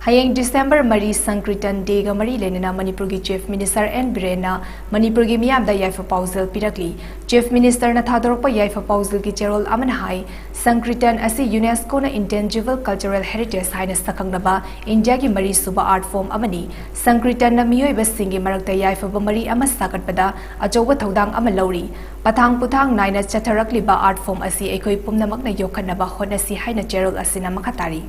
ꯍꯌꯦꯡ ꯗꯤꯁꯦꯝꯕꯔ ꯃꯔꯤ ꯁꯪꯀ꯭ꯔꯤꯇꯟ ꯗꯦꯒ ꯃꯔꯤ ꯂꯩꯅꯅ ꯃꯅꯤꯄꯨꯔꯒꯤ ꯆꯤꯐ ꯃꯤꯅꯤꯁꯇꯔ ꯑꯦꯟ ꯕꯤꯔꯦꯟꯅ ꯃꯅꯤꯄꯨꯔꯒꯤ ꯃꯤꯌꯥꯝꯗ ꯌꯥꯏꯐ ꯄꯥꯎꯖꯦꯜ ꯄꯤꯔꯛꯂꯤ꯫ ꯆꯤꯐ ꯃꯤꯅꯤꯁꯇꯔꯅ ꯊꯥꯗꯣꯔꯛꯄ ꯌꯥꯏꯐ ꯄꯥꯎꯖꯦꯜꯒꯤ ꯆꯦꯔꯣꯜ ꯑꯃꯅ ꯍꯥꯏ, ꯁꯪꯀ꯭ꯔꯤꯇꯟ ꯑꯁꯤ ꯌꯨꯅꯦꯁꯀꯣꯅ ꯏꯟꯇꯦꯟꯖꯤꯕꯜ ꯀꯜꯆꯔꯦꯜ ꯍꯦꯔꯤꯇꯦꯖ ꯍꯥꯏꯅ ꯁꯛꯈꯪꯂꯕ ꯏꯟꯗꯤꯌꯥꯒꯤ ꯃꯔꯤꯁꯨꯕ ꯑꯥꯔꯠ ꯐꯣꯔꯝ ꯑꯃꯅꯤ꯫ ꯁꯪꯀ꯭ꯔꯤꯇꯟꯅ ꯃꯤꯑꯣꯏꯕꯁꯤꯡꯒꯤ ꯃꯔꯛꯇ ꯌꯥꯏꯐꯕ ꯃꯔꯤ ꯑꯃ ꯁꯥꯒꯠꯄꯗ ꯑꯆꯧꯕ ꯊꯧꯗꯥꯡ ꯑꯃ ꯂꯧꯔꯤ꯫ ꯄꯊꯥꯡ ꯄꯨꯊꯥꯡ ꯅꯥꯏꯅ ꯆꯠꯊꯔꯛꯂꯤꯕ ꯑꯥꯔꯠ ꯐꯣꯔꯝ ꯑꯁꯤ ꯑꯩꯈꯣꯏ ꯄꯨꯝꯅꯃꯛꯅ ꯌꯣꯛꯈꯠꯅꯕ ꯍꯣꯠꯅꯁꯤ ꯍꯥꯏꯅ ꯆꯦꯔꯣꯜ ꯑꯁꯤꯅ ꯃꯈꯥ ꯇꯥꯔꯤ꯫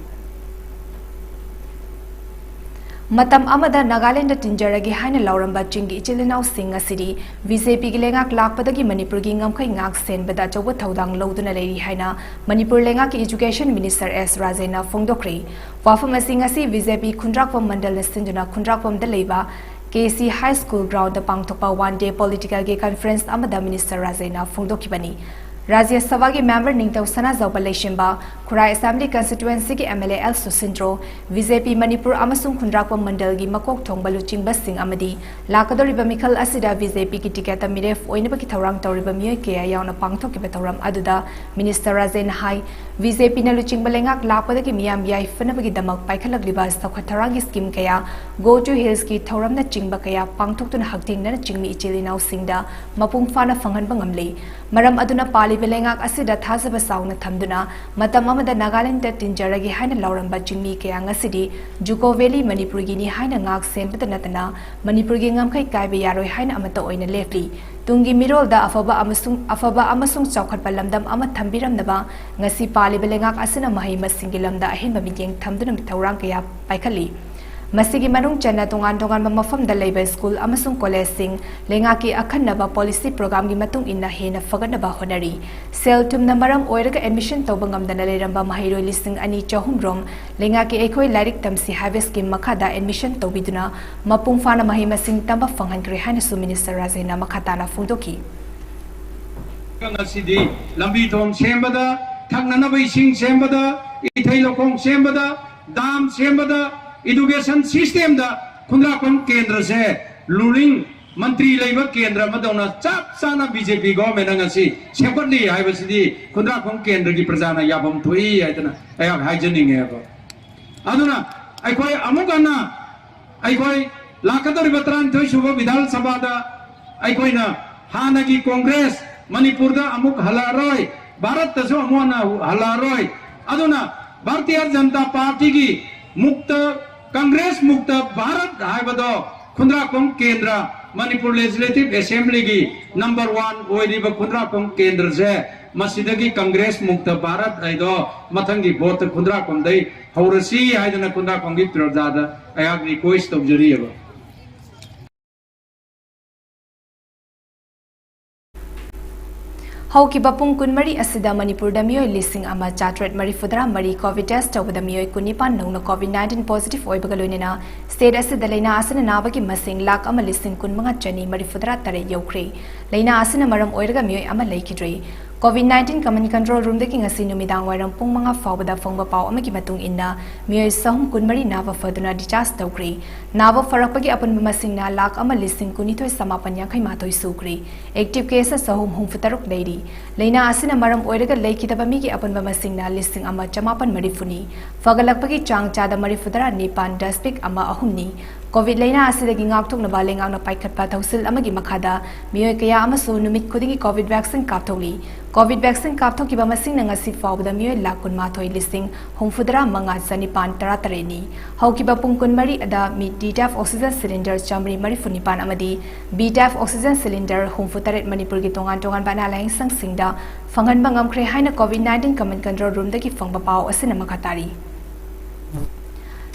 ꯃꯇꯝ ꯑꯃꯗ ꯅꯥꯒꯥꯂꯦꯟꯗ ꯇꯤꯟꯖꯔꯒꯦ ꯍꯥꯏꯅ ꯂꯥꯎꯔꯝꯕ ꯆꯤꯡꯒꯤ ꯏꯆꯤꯜ ꯏꯅꯥꯎꯁꯤꯡ ꯉꯁꯤꯗꯤ ꯕꯤ ꯖꯦ ꯄꯤꯒꯤ ꯂꯩꯉꯥꯛ ꯂꯥꯛꯄꯗꯒꯤ ꯃꯅꯤꯄꯨꯔꯒꯤ ꯉꯝꯈꯩ ꯉꯥꯛ ꯁꯦꯟꯕꯗ ꯑꯆꯧꯕ ꯊꯧꯗꯥꯡ ꯂꯧꯗꯨꯅ ꯂꯩꯔꯤ ꯍꯥꯏꯅ ꯃꯅꯤꯄꯨꯔ ꯂꯩꯉꯥꯛꯀꯤ ꯏꯖꯨꯀꯦꯁꯟ ꯃꯤꯅꯤꯁꯇꯔ ꯑꯦꯁ ꯔꯥꯖꯦꯅ ꯐꯣꯡꯗꯣꯛꯈ꯭ꯔꯦ꯫ ꯋꯥꯐꯝ ꯑꯁꯤ ꯉꯁꯤ ꯕꯤ ꯖꯦ ꯄꯤ ꯈꯨꯟꯗ꯭ꯔꯥꯛꯄꯝ ꯃꯟꯗꯜꯅ ꯁꯤꯟꯗꯨꯅ ꯈꯨꯟꯗ꯭ꯔꯥꯛꯄꯝꯗ ꯂꯩꯕ K C high school ground ꯄꯥꯡꯊꯣꯛꯄ ꯋꯥꯟ ꯗꯦ ꯄꯣꯂꯤꯇꯤꯀꯦꯜꯒꯤ ꯀꯟꯐꯔꯦꯟꯁ ꯑꯃꯗ ꯃꯤꯅꯤꯁꯇꯔ ꯔꯥꯖꯦꯅ ꯐꯣꯡꯗꯣꯛꯈꯤꯕꯅꯤ꯫ ꯔꯥꯖ꯭ꯌ ꯁꯚꯥꯒꯤ ꯃꯦꯝꯕꯔ ꯅꯤꯡꯊꯧ ꯁꯅꯥꯖꯥꯎꯕ ꯂꯩꯁꯦꯝꯕ, ꯈꯨꯔꯥꯏ ꯑꯦꯁꯦꯝꯕ꯭ꯂꯤ ꯀꯟꯁꯇꯤꯇ꯭ꯋꯦꯟꯁꯤꯒꯤ M L A L Susindro, B J P Manipur ꯑꯃꯁꯨꯡ ꯈꯨꯟꯗ꯭ꯔꯥꯛꯄꯝ ꯃꯟꯗꯜꯒꯤ ꯃꯀꯣꯛ ꯊꯣꯡꯕ ꯂꯨꯆꯤꯡꯕꯁꯤꯡ ꯑꯃꯗꯤ ꯂꯥꯛꯀꯗꯧꯔꯤꯕ ꯃꯤꯈꯜ ꯑꯁꯤꯗ ꯕꯤ ꯖꯦ ꯄꯤꯒꯤ ꯇꯤꯀꯦꯠꯇ ꯃꯤꯔꯦꯞ ꯑꯣꯏꯅꯕꯒꯤ ꯊꯧꯔꯥꯡ ꯇꯧꯔꯤꯕ ꯃꯤꯑꯣꯏ ꯀꯌꯥ ꯌꯥꯎꯅ ꯄꯥꯡꯊꯣꯛꯈꯤꯕ ꯊꯧꯔꯝ ꯑꯗꯨꯗ ꯃꯤꯅꯤꯁꯇꯔ ꯔꯥꯖꯦꯟꯅ ꯍꯥꯏ, ꯕꯤ ꯖꯦ ꯄꯤꯅ ꯂꯨꯆꯤꯡꯕ ꯂꯩꯉꯥꯛ ꯂꯥꯛꯄꯗꯒꯤ ꯃꯤꯌꯥꯝ ꯌꯥꯏꯐꯅꯕꯒꯤꯗꯃꯛ ꯄꯥꯏꯈꯠꯂꯛꯂꯤꯕ ꯆꯥꯎꯈꯠ ꯊꯧꯔꯥꯡꯒꯤ ꯁ꯭ꯀꯤꯝ ꯀꯌꯥ, Go to Hillsꯀꯤ ꯊꯧꯔꯝꯅꯆꯤꯡꯕ ꯀꯌꯥ ꯄꯥꯡꯊꯣꯛꯇꯨꯅ ꯍꯛꯊꯦꯡꯅꯅ ꯆꯤꯡꯃꯤ ꯏꯆꯤꯜ ꯏꯅꯥꯎꯁꯤꯡꯗ ꯃꯄꯨꯡ ꯐꯥꯅ ꯐꯪꯍꯟꯕ ꯉꯝꯂꯤ꯫ ꯃꯔꯝ ꯑꯗꯨꯅ ꯄꯥꯜꯂꯤꯕ ꯂꯩꯉꯥꯛ ꯑꯁꯤꯗ ꯊꯥꯖꯕ ꯆꯥꯎꯅ ꯊꯝꯗꯨꯅ ꯃꯇꯝ ꯑꯃꯗ ꯅꯥꯒꯥꯂꯦꯟꯗ ꯇꯤꯟꯖꯔꯒꯦ ꯍꯥꯏꯅ ꯂꯥꯎꯔꯝꯕ ꯆꯤꯡꯃꯤ ꯀꯌꯥ ꯉꯁꯤꯗꯤ ꯖꯨꯀꯣ ꯚꯦꯂꯤ ꯃꯅꯤꯄꯨꯔꯒꯤꯅꯤ ꯍꯥꯏꯅ ꯉꯥꯛ ꯁꯦꯟꯕꯗ ꯅꯠꯇꯅ ꯃꯅꯤꯄꯨꯔꯒꯤ ꯉꯝꯈꯩ ꯀꯥꯏꯕ ꯌꯥꯔꯣꯏ ꯍꯥꯏꯅ ꯑꯃꯠꯇ ꯑꯣꯏꯅ ꯂꯦꯞꯂꯤ꯫ ꯇꯨꯡꯒꯤ ꯃꯤꯔꯣꯜꯗ ꯑꯐꯕ ꯑꯃꯁꯨꯡ, ꯑꯐꯕ ꯑꯃꯁꯨꯡ ꯆꯥꯎꯈꯠꯄ ꯂꯝꯗꯝ ꯑꯃ ꯊꯝꯕꯤꯔꯝꯅꯕ ꯉꯁꯤ ꯄꯥꯜꯂꯤꯕ ꯂꯩꯉꯥꯛ ꯑꯁꯤꯅ ꯃꯍꯩ ꯃꯁꯤꯡꯒꯤ ꯂꯝꯗ ꯑꯍꯦꯟꯕ ꯃꯤꯠꯌꯦꯡ ꯊꯝꯗꯨꯅ ꯊꯧꯔꯥꯡ ꯀꯌꯥ ꯄꯥꯏꯈꯠꯂꯤ꯫ ꯃꯁꯤꯒꯤ ꯃꯅꯨꯡ ꯆꯟꯅ ꯇꯣꯉꯥꯟ ꯇꯣꯉꯥꯟꯕ ꯃꯐꯝꯗ ꯂꯩꯕ ꯁ꯭ꯀꯨꯜ ꯑꯃꯁꯨꯡ ꯀꯣꯂꯦꯖꯁꯤꯡ ꯂꯩꯉꯥꯛꯀꯤ ꯑꯈꯟꯅꯕ ꯄꯣꯂꯤꯁꯤ ꯄ꯭ꯔꯣꯒ꯭ꯔꯥꯝꯒꯤ ꯃꯇꯨꯡ ꯏꯟꯅ ꯍꯦꯟꯅ ꯐꯒꯠꯅꯕ ꯍꯣꯠꯅꯔꯤ꯫ ꯁꯦꯜ ꯊꯨꯝꯅ ꯃꯔꯝ ꯑꯣꯏꯔꯒ ꯑꯦꯗꯃꯤꯁꯟ ꯇꯧꯕ ꯉꯝꯗꯅ ꯂꯩꯔꯝꯕ ꯃꯍꯩꯔꯣꯏ ꯂꯤꯁꯤꯡ ꯑꯅꯤ ꯆꯍꯨꯝ ꯔꯣꯝ ꯂꯩꯉꯥꯛꯀꯤ ꯑꯩꯈꯣꯏ ꯂꯥꯏꯔꯤꯛ ꯇꯝꯁꯤ ꯍꯥꯏꯕ ꯁ꯭ꯀꯤꯝ ꯃꯈꯥꯗ ꯑꯦꯗꯃꯤꯁꯟ ꯇꯧꯕꯤꯗꯨꯅ ꯃꯄꯨꯡ ꯐꯥꯅ ꯃꯍꯩ ꯃꯁꯤꯡ ꯇꯝꯕ ꯐꯪꯍꯟꯈ꯭ꯔꯦ ꯍꯥꯏꯅꯁꯨ ꯃꯤꯅꯤꯁꯇꯔ ꯔꯥꯖꯦꯟꯅ ꯃꯈꯥ ꯇꯥꯅ ꯐꯣꯡꯗꯣꯛꯈꯤ꯫ ꯉꯁꯤꯗꯤ ꯂꯝꯕꯤ ꯊꯣꯡ ꯁꯦꯝꯕꯗ, ꯊꯛꯅꯅꯕ ꯏꯁꯤꯡ ꯁꯦꯝꯕꯗ, ꯏꯊꯩ ꯂꯧꯈꯣꯡ ꯁꯦꯝꯕꯗ, ꯗꯥꯝ ꯁꯦꯝꯕꯗ, ꯏꯗꯨꯀꯦꯁꯟ ꯁꯤꯁꯇꯦꯝꯗ ꯈꯨꯟꯗ꯭ꯔꯥꯛꯄꯝ ꯀꯦꯟꯗ꯭ꯔꯁꯦ ꯔꯨꯂꯤꯡ ꯃꯟꯇ꯭ꯔꯤ ꯂꯩꯕ ꯀꯦꯟꯗ꯭ꯔ ꯑꯃꯗꯧꯅ ꯆꯞ ꯆꯥꯅ ꯕꯤ ꯖꯦ ꯄꯤ ꯒꯣꯚꯔꯟꯃꯦꯟꯠꯅ ꯉꯁꯤ ꯁꯦꯝꯒꯠꯂꯤ ꯍꯥꯏꯕꯁꯤꯗꯤ ꯈꯨꯟꯗ꯭ꯔꯥꯛꯄꯝ ꯀꯦꯟꯗ꯭ꯔꯒꯤ ꯄ꯭ꯔꯖꯥꯅ ꯌꯥꯐꯝ ꯊꯣꯛꯏ ꯍꯥꯏꯗꯅ ꯑꯩꯍꯥꯛ ꯍꯥꯏꯖꯅꯤꯡꯉꯦꯕ꯫ ꯑꯗꯨꯅ ꯑꯩꯈꯣꯏ ꯑꯃꯨꯛ ꯍꯟꯅ ꯑꯩꯈꯣꯏ ꯂꯥꯛꯀꯗꯧꯔꯤꯕ ꯇꯔꯥꯅꯤꯊꯣꯏ ꯁꯨꯕ ꯕꯤꯙꯥꯟ ꯁꯚꯥꯗ ꯑꯩꯈꯣꯏꯅ ꯍꯥꯟꯅꯒꯤ ꯀꯣꯡꯒ꯭ꯔꯦꯁ ꯃꯅꯤꯄꯨꯔꯗ ꯑꯃꯨꯛ ꯍꯜꯂꯛꯑꯔꯣꯏ, ꯚꯥꯔꯠꯇꯁꯨ ꯑꯃꯨꯛ ꯍꯟꯅ ꯍꯜꯂꯛꯑꯔꯣꯏ꯫ ꯑꯗꯨꯅ ꯚꯥꯔꯇꯤꯌ ꯖꯅꯇꯥ ꯄꯥꯔꯇꯤꯒꯤ ꯃꯨꯛꯇ, ꯀꯪꯒ꯭ꯔꯦꯁ ꯃꯨꯛꯇ ꯚꯥꯔꯠ ꯍꯥꯏꯕꯗꯣ ꯈꯨꯟꯗ꯭ꯔꯥꯛꯄꯝ ꯀꯦꯟꯗ꯭ꯔ, ꯃꯅꯤꯄꯨꯔ ꯂꯦꯖꯤꯁꯂꯦꯇꯤꯚ ꯑꯦꯁꯦꯝꯕ꯭ꯂꯤꯒꯤ ꯅꯝꯕꯔ ꯋꯥꯟ ꯑꯣꯏꯔꯤꯕ ꯈꯨꯟꯗ꯭ꯔꯥꯛꯄꯝ ꯀꯦꯟꯗ꯭ꯔꯁꯦ, ꯃꯁꯤꯗꯒꯤ ꯀꯪꯒ꯭ꯔꯦꯁ ꯃꯨꯛꯇ ꯚꯥꯔꯠ ꯍꯥꯏꯗꯣ ꯃꯊꯪꯒꯤ ꯚꯣꯠꯇ ꯈꯨꯟꯗ꯭ꯔꯥꯛꯄꯝꯗꯩ ꯍꯧꯔꯁꯤ ꯍꯥꯏꯗꯅ ꯈꯨꯟꯗ꯭ꯔꯥꯛꯄꯝꯒꯤ ꯄ꯭ꯔꯖꯥꯗ ꯑꯩꯍꯥꯛ ꯔꯤꯀ꯭ꯋꯦꯁ ꯇꯧꯖꯔꯤꯑꯕ꯫ ꯍꯧꯈꯤꯕ ꯄꯨꯡ ꯀꯨꯟꯃꯔꯤ ꯑꯁꯤꯗ ꯃꯅꯤꯄꯨꯔꯗ ꯃꯤꯑꯣꯏ ꯂꯤꯁꯤꯡ ꯑꯃ ꯆꯥꯇ꯭ꯔꯦꯠ ꯃꯔꯤꯐꯨꯇꯔꯥ ꯃꯔꯤ ꯀꯣꯚꯤꯗ ꯇꯦꯁ ꯇꯧꯕꯗ ꯃꯤꯑꯣꯏ ꯀꯨꯟꯅꯤꯄꯥꯟ ꯅꯧꯅ ꯀꯣꯚꯤꯗ ꯅꯥꯏꯟꯇꯤꯟ ꯄꯣꯖꯤꯇꯤꯚ ꯑꯣꯏꯕꯒ ꯂꯣꯏꯅꯅ ꯁ꯭ꯇꯦꯠ ꯑꯁꯤꯗ ꯂꯩꯅꯥ ꯑꯁꯤꯅ ꯅꯥꯕꯒꯤ ꯃꯁꯤꯡ ꯂꯥꯈ ꯑꯃ ꯂꯤꯁꯤꯡ ꯀꯨꯟꯃꯉꯥ ꯆꯅꯤ ꯃꯔꯤꯐꯨꯇꯔꯥ ꯇꯔꯦꯠ ꯌꯧꯈ꯭ꯔꯦ꯫ ꯂꯩꯅꯥ ꯑꯁꯤꯅ ꯃꯔꯝ ꯑꯣꯏꯔꯒ ꯃꯤꯑꯣꯏ ꯑꯃ ꯂꯩꯈꯤꯗ꯭ꯔꯦ꯫ COVID nineteen Common Control Roomꯗꯒꯤ ꯉꯁꯤ ꯅꯨꯃꯤꯗꯥꯡ ꯋꯥꯏꯔꯝ ꯄꯨꯡ ꯃꯉꯥ ꯐꯥꯎꯕꯗ ꯐꯪꯕ ꯄꯥꯎ ꯑꯃꯒꯤ ꯃꯇꯨꯡ ꯏꯟꯅ, ꯃꯤꯑꯣꯏ ꯆꯍꯨꯝ ꯀꯨꯟꯃꯔꯤ ꯅꯥꯕ ꯐꯗꯨꯅ discharge ꯇꯧꯈ꯭ꯔꯤ꯫ ꯅꯥꯕ ꯐꯔꯛꯄꯒꯤ ꯑꯄꯨꯟꯕ ꯃꯁꯤꯡꯅ ꯂꯥꯈ ꯑꯃ ꯂꯤꯁꯤꯡ ꯀꯨꯟꯅꯤꯊꯣꯏ ꯆꯃꯥꯄꯟ ꯌꯥꯡꯈꯩ ꯃꯥꯊꯣꯏ ꯁꯨꯈ꯭ꯔꯤ꯫ Active cases ꯆꯍꯨꯝ ꯍꯨꯝꯐꯨ ꯇꯔꯨꯛ ꯂꯩꯔꯤ꯫ ꯂꯥꯏꯅꯥ ꯑꯁꯤꯅ ꯃꯔꯝ ꯑꯣꯏꯔꯒ ꯂꯩꯈꯤꯗꯕ ꯃꯤꯒꯤ ꯑꯄꯨꯟꯕ ꯃꯁꯤꯡꯅ ꯂꯤꯁꯤꯡ ꯑꯃ ꯆꯃꯥꯄꯟ ꯃꯔꯤꯐꯨꯅꯤ꯫ ꯐꯒꯠꯂꯛꯄꯒꯤ ꯆꯥꯡ ꯆꯥꯗ ꯃꯔꯤꯐꯨꯇꯔꯥ ꯅꯤꯄꯥꯟ ꯗꯁꯃꯤꯛ ꯑꯃ ꯑꯍꯨꯝꯅꯤ꯫ COVID ꯂꯥꯏꯅꯥ ꯑꯁꯤꯗꯒꯤ ꯉꯥꯛꯊꯣꯛꯅꯕ ꯂꯩꯉꯥꯛꯅ ꯄꯥꯏꯈꯠꯄ ꯊꯧꯁꯤꯜ ꯑꯃꯒꯤ ꯃꯈꯥꯗ ꯃꯤꯑꯣꯏ ꯀꯌꯥ ꯑꯃꯁꯨ ꯅꯨꯃꯤꯠ ꯈꯨꯗꯤꯡꯒꯤ COVID vaccine ꯀꯥꯞꯊꯣꯛꯂꯤ꯫ COVID vaccine ꯀꯥꯞꯊꯣꯛꯈꯤꯕ ꯃꯁꯤꯡꯅ ꯉꯁꯤ ꯐꯥꯎꯕꯗ ꯃꯤꯑꯣꯏ ꯂꯥꯈ ꯀꯨꯟꯃꯥꯊꯣꯏ ꯂꯤꯁꯤꯡ ꯍꯨꯝꯐꯨꯇꯔꯥ ꯃꯉꯥ ꯆꯅꯤꯄꯥꯟ ꯇꯔꯥꯇꯔꯦꯠꯅꯤ꯫ ꯍꯧꯈꯤꯕ ꯄꯨꯡ ꯀꯨꯟꯃꯔꯤ ꯑꯗ ꯃꯤ D-TAF oxygen cylinder ꯆꯥꯃꯔꯤ ꯃꯔꯤꯐꯨ ꯅꯤꯄꯥꯟ ꯑꯃꯗꯤ B-TAF oxygen cylinder ꯍꯨꯝꯐꯨ ꯇꯔꯦꯠ ꯃꯅꯤꯄꯨꯔꯒꯤ ꯇꯣꯉꯥꯟ ꯇꯣꯉꯥꯟꯕ ꯑꯅꯥ ꯂꯥꯌꯦꯡ ꯁꯪꯁꯤꯡꯗ ꯐꯪꯍꯟꯕ ꯉꯝꯈ꯭ꯔꯦ ꯍꯥꯏꯅ COVID nineteen Common Control Roomꯗꯒꯤ ꯐꯪꯕ ꯄꯥꯎ ꯑꯁꯤꯅ ꯃꯈꯥ ꯇꯥꯔꯤ꯫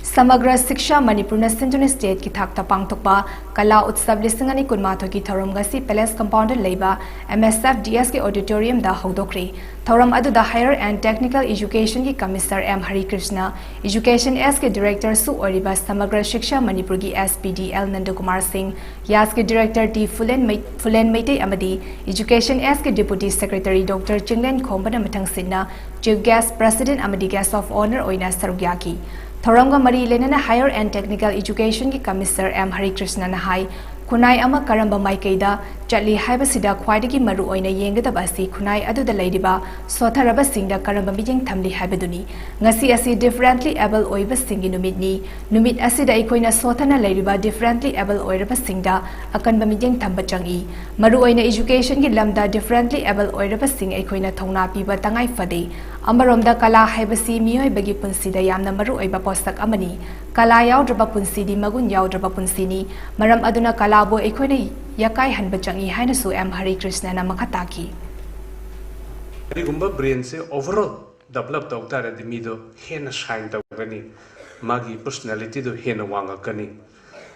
ꯁꯃꯒ꯭ꯔ ꯁꯤꯛꯁꯥ ꯃꯅꯤꯄꯨꯔꯅ ꯁꯤꯟꯗꯨꯅ stateꯀꯤ ꯊꯥꯛꯇ ꯄꯥꯡꯊꯣꯛꯄ ꯀꯂꯥ ꯎꯠꯁꯕ ꯂꯤꯁꯤꯡ ꯑꯅꯤ ꯀꯨꯟꯃꯥꯊꯣꯏꯒꯤ ꯊꯧꯔꯝ ꯉꯁꯤ Palace compoundꯗ ꯂꯩꯕ MSFDSꯀꯤ auditoriumꯗ ꯍꯧꯗꯣꯛꯈ꯭ꯔꯤ꯫ ꯊꯧꯔꯝ ꯑꯗꯨꯗ Higher and Technical Educationꯒꯤ Commissioner M ꯍꯔꯤꯀ꯭ꯔꯤꯁꯅ, Education Sꯀꯤ Directorꯁꯨ ꯑꯣꯏꯔꯤꯕ ꯁꯃꯒ꯭ꯔ ꯁꯤꯛꯁꯥ ꯃꯅꯤꯄꯨꯔꯒꯤ S P D L ꯅꯟꯗꯀꯨꯃꯥꯔ ꯁꯤꯡ, ꯌꯥꯁꯀꯤ Director ꯇꯤ ꯐꯨꯂꯦꯟ ꯃꯩ-, ꯐꯨꯂꯦꯟ ꯃꯩꯇꯩ ꯑꯃꯗꯤ Education Sꯀꯤ Deputy Secretary Doctor Chinglen ꯈꯣꯝꯕꯅ ꯃꯊꯪꯁꯤꯟꯅ Chief Guest, President ꯑꯃꯗꯤ Guest of Honour ꯑꯣꯏꯅ ꯁꯔꯨꯛ ꯌꯥꯈꯤ꯫ ꯊꯧꯔꯝꯒ ꯃꯔꯤ ꯂꯩꯅꯅ Higher and Technical Educationꯒꯤ Commissioner M ꯍꯔꯤꯀ꯭ꯔꯤꯁꯅꯅ ꯍꯥꯏ, ꯈꯨꯟꯅꯥꯏ ꯑꯃ ꯀꯔꯝꯕ ꯃꯥꯏꯀꯩꯗ ꯆꯠꯂꯤ ꯍꯥꯏꯕꯁꯤꯗ ꯈ꯭ꯋꯥꯏꯗꯒꯤ ꯃꯔꯨ ꯑꯣꯏꯅ ꯌꯦꯡꯒꯗꯕ ꯑꯁꯤ ꯈꯨꯟꯅꯥꯏ ꯑꯗꯨꯗ ꯂꯩꯔꯤꯕ ꯁꯣꯠꯊꯔꯕꯁꯤꯡꯗ ꯀꯔꯝꯕ ꯃꯤꯠꯌꯦꯡ ꯊꯝꯂꯤ ꯍꯥꯏꯕꯗꯨꯅꯤ꯫ ꯉꯁꯤ ꯑꯁꯤ differently abled ꯑꯣꯏꯕꯁꯤꯡꯒꯤ ꯅꯨꯃꯤꯠꯅꯤ꯫ ꯅꯨꯃꯤꯠ ꯑꯁꯤꯗ ꯑꯩꯈꯣꯏꯅ ꯁꯣꯠꯊꯅ ꯂꯩꯔꯤꯕ differently abled ꯑꯣꯏꯔꯕꯁꯤꯡꯗ ꯑꯀꯟꯕ ꯃꯤꯠꯌꯦꯡ ꯊꯝꯕ ꯆꯪꯏ꯫ ꯃꯔꯨꯑꯣꯏꯅ educationꯒꯤ ꯂꯝꯗ differently abled ꯑꯣꯏꯔꯕꯁꯤꯡ ꯑꯩꯈꯣꯏꯅ ꯊꯧꯅꯥ ꯄꯤꯕ ꯇꯉꯥꯏ ꯐꯗꯦ꯫ ꯑꯃꯔꯣꯝꯗ ꯀꯂꯥ ꯍꯥꯏꯕꯁꯤ ꯃꯤꯑꯣꯏꯕꯒꯤ ꯄꯨꯟꯁꯤꯗ ꯌꯥꯝꯅ ꯃꯔꯨꯑꯣꯏꯕ ꯄꯣꯠꯁꯛ ꯑꯃꯅꯤ꯫ ꯀꯂꯥ ꯌꯥꯎꯗ꯭ꯔꯕ ꯄꯨꯟꯁꯤꯗꯤ ꯃꯒꯨꯟ ꯌꯥꯎꯗ꯭ꯔꯕ ꯄꯨꯟꯁꯤꯅꯤ꯫ ꯃꯔꯝ ꯑꯗꯨꯅ ꯀꯂꯥꯕꯨ ꯑꯩꯈꯣꯏꯅ ꯌꯥꯀꯥꯏꯍꯟꯕ ꯆꯪꯏ ꯍꯥꯏꯅꯁꯨ M ꯍꯔꯤꯀ꯭ꯔꯤꯁꯅꯅ ꯃꯈꯥ ꯇꯥꯈꯤ꯫ ꯀꯔꯤꯒꯨꯝꯕ brainꯁꯦ overall develop ꯇꯧ ꯇꯥꯔꯗꯤ ꯃꯤꯗꯣ ꯍꯦꯟꯅ shine ꯇꯧꯒꯅꯤ, ꯃꯥꯒꯤ personalityꯗꯣ ꯍꯦꯟꯅ ꯋꯥꯡꯉꯛꯀꯅꯤ꯫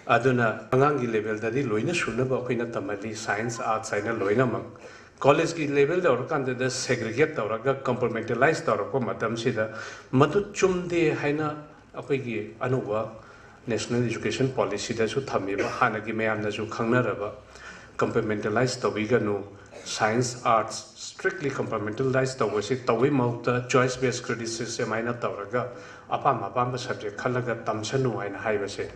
ꯑꯗꯨꯅ ꯑꯉꯥꯡꯒꯤ levelꯗꯗꯤ ꯂꯣꯏꯅ ꯁꯨꯅꯕ ꯑꯩꯈꯣꯏꯅ ꯇꯝꯍꯜꯂꯤ, science, arts ꯍꯥꯏꯅ ꯂꯣꯏꯅꯃꯛ꯫ Collegeꯀꯤ level ꯌꯧꯔꯀꯥꯟꯗꯗ segregate ꯇꯧꯔꯒ compartmentalize ꯇꯧꯔꯛꯄ ꯃꯇꯝꯁꯤꯗ ꯃꯗꯨ ꯆꯨꯝꯗꯦ ꯍꯥꯏꯅ ꯑꯩꯈꯣꯏꯒꯤ ꯑꯅꯧꯕ National Education Policyꯗꯁꯨ ꯊꯝꯃꯤꯕ, ꯍꯥꯟꯅꯒꯤ ꯃꯌꯥꯝꯅꯁꯨ ꯈꯪꯅꯔꯕ compartmentalize ꯇꯧꯕꯤꯒꯅꯨ, Science, Arts strictly compartmentalize ꯇꯧꯕꯁꯤ ꯇꯧꯕꯒꯤ ꯃꯍꯨꯠꯇ choice based credit system ꯍꯥꯏꯅ ꯇꯧꯔꯒ ꯑꯄꯥꯝ ꯑꯄꯥꯝꯕ subject ꯈꯜꯂꯒ ꯇꯝꯁꯅꯨ ꯍꯥꯏꯅ ꯍꯥꯏꯕꯁꯦ꯫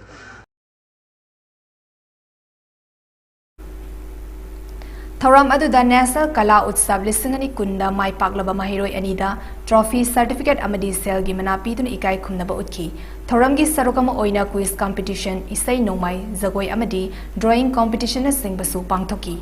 ꯊꯧꯔꯝ ꯑꯗꯨꯗ National Kala Utsav ꯂꯤꯁꯤꯡ ꯑꯅꯤ ꯀꯨꯟꯗ ꯃꯥꯏ ꯄꯥꯛꯂꯕ ꯃꯍꯩꯔꯣꯏ ꯑꯅꯤꯗ trophy, certificate ꯑꯃꯗꯤ ꯁꯦꯜꯒꯤ ꯃꯅꯥ ꯄꯤꯗꯨꯅ ꯏꯀꯥꯏ ꯈꯨꯝꯅꯕ ꯎꯠꯈꯤ꯫ ꯊꯧꯔꯝꯒꯤ ꯁꯔꯨꯛ ꯑꯃ ꯑꯣꯏꯅ quiz competition, ꯏꯁꯩ ꯅꯣꯡꯃꯥꯏ, ꯖꯒꯣꯏ ꯑꯃꯗꯤ drawing competitionꯅꯆꯤꯡꯕꯁꯨ ꯄꯥꯡꯊꯣꯛꯈꯤ꯫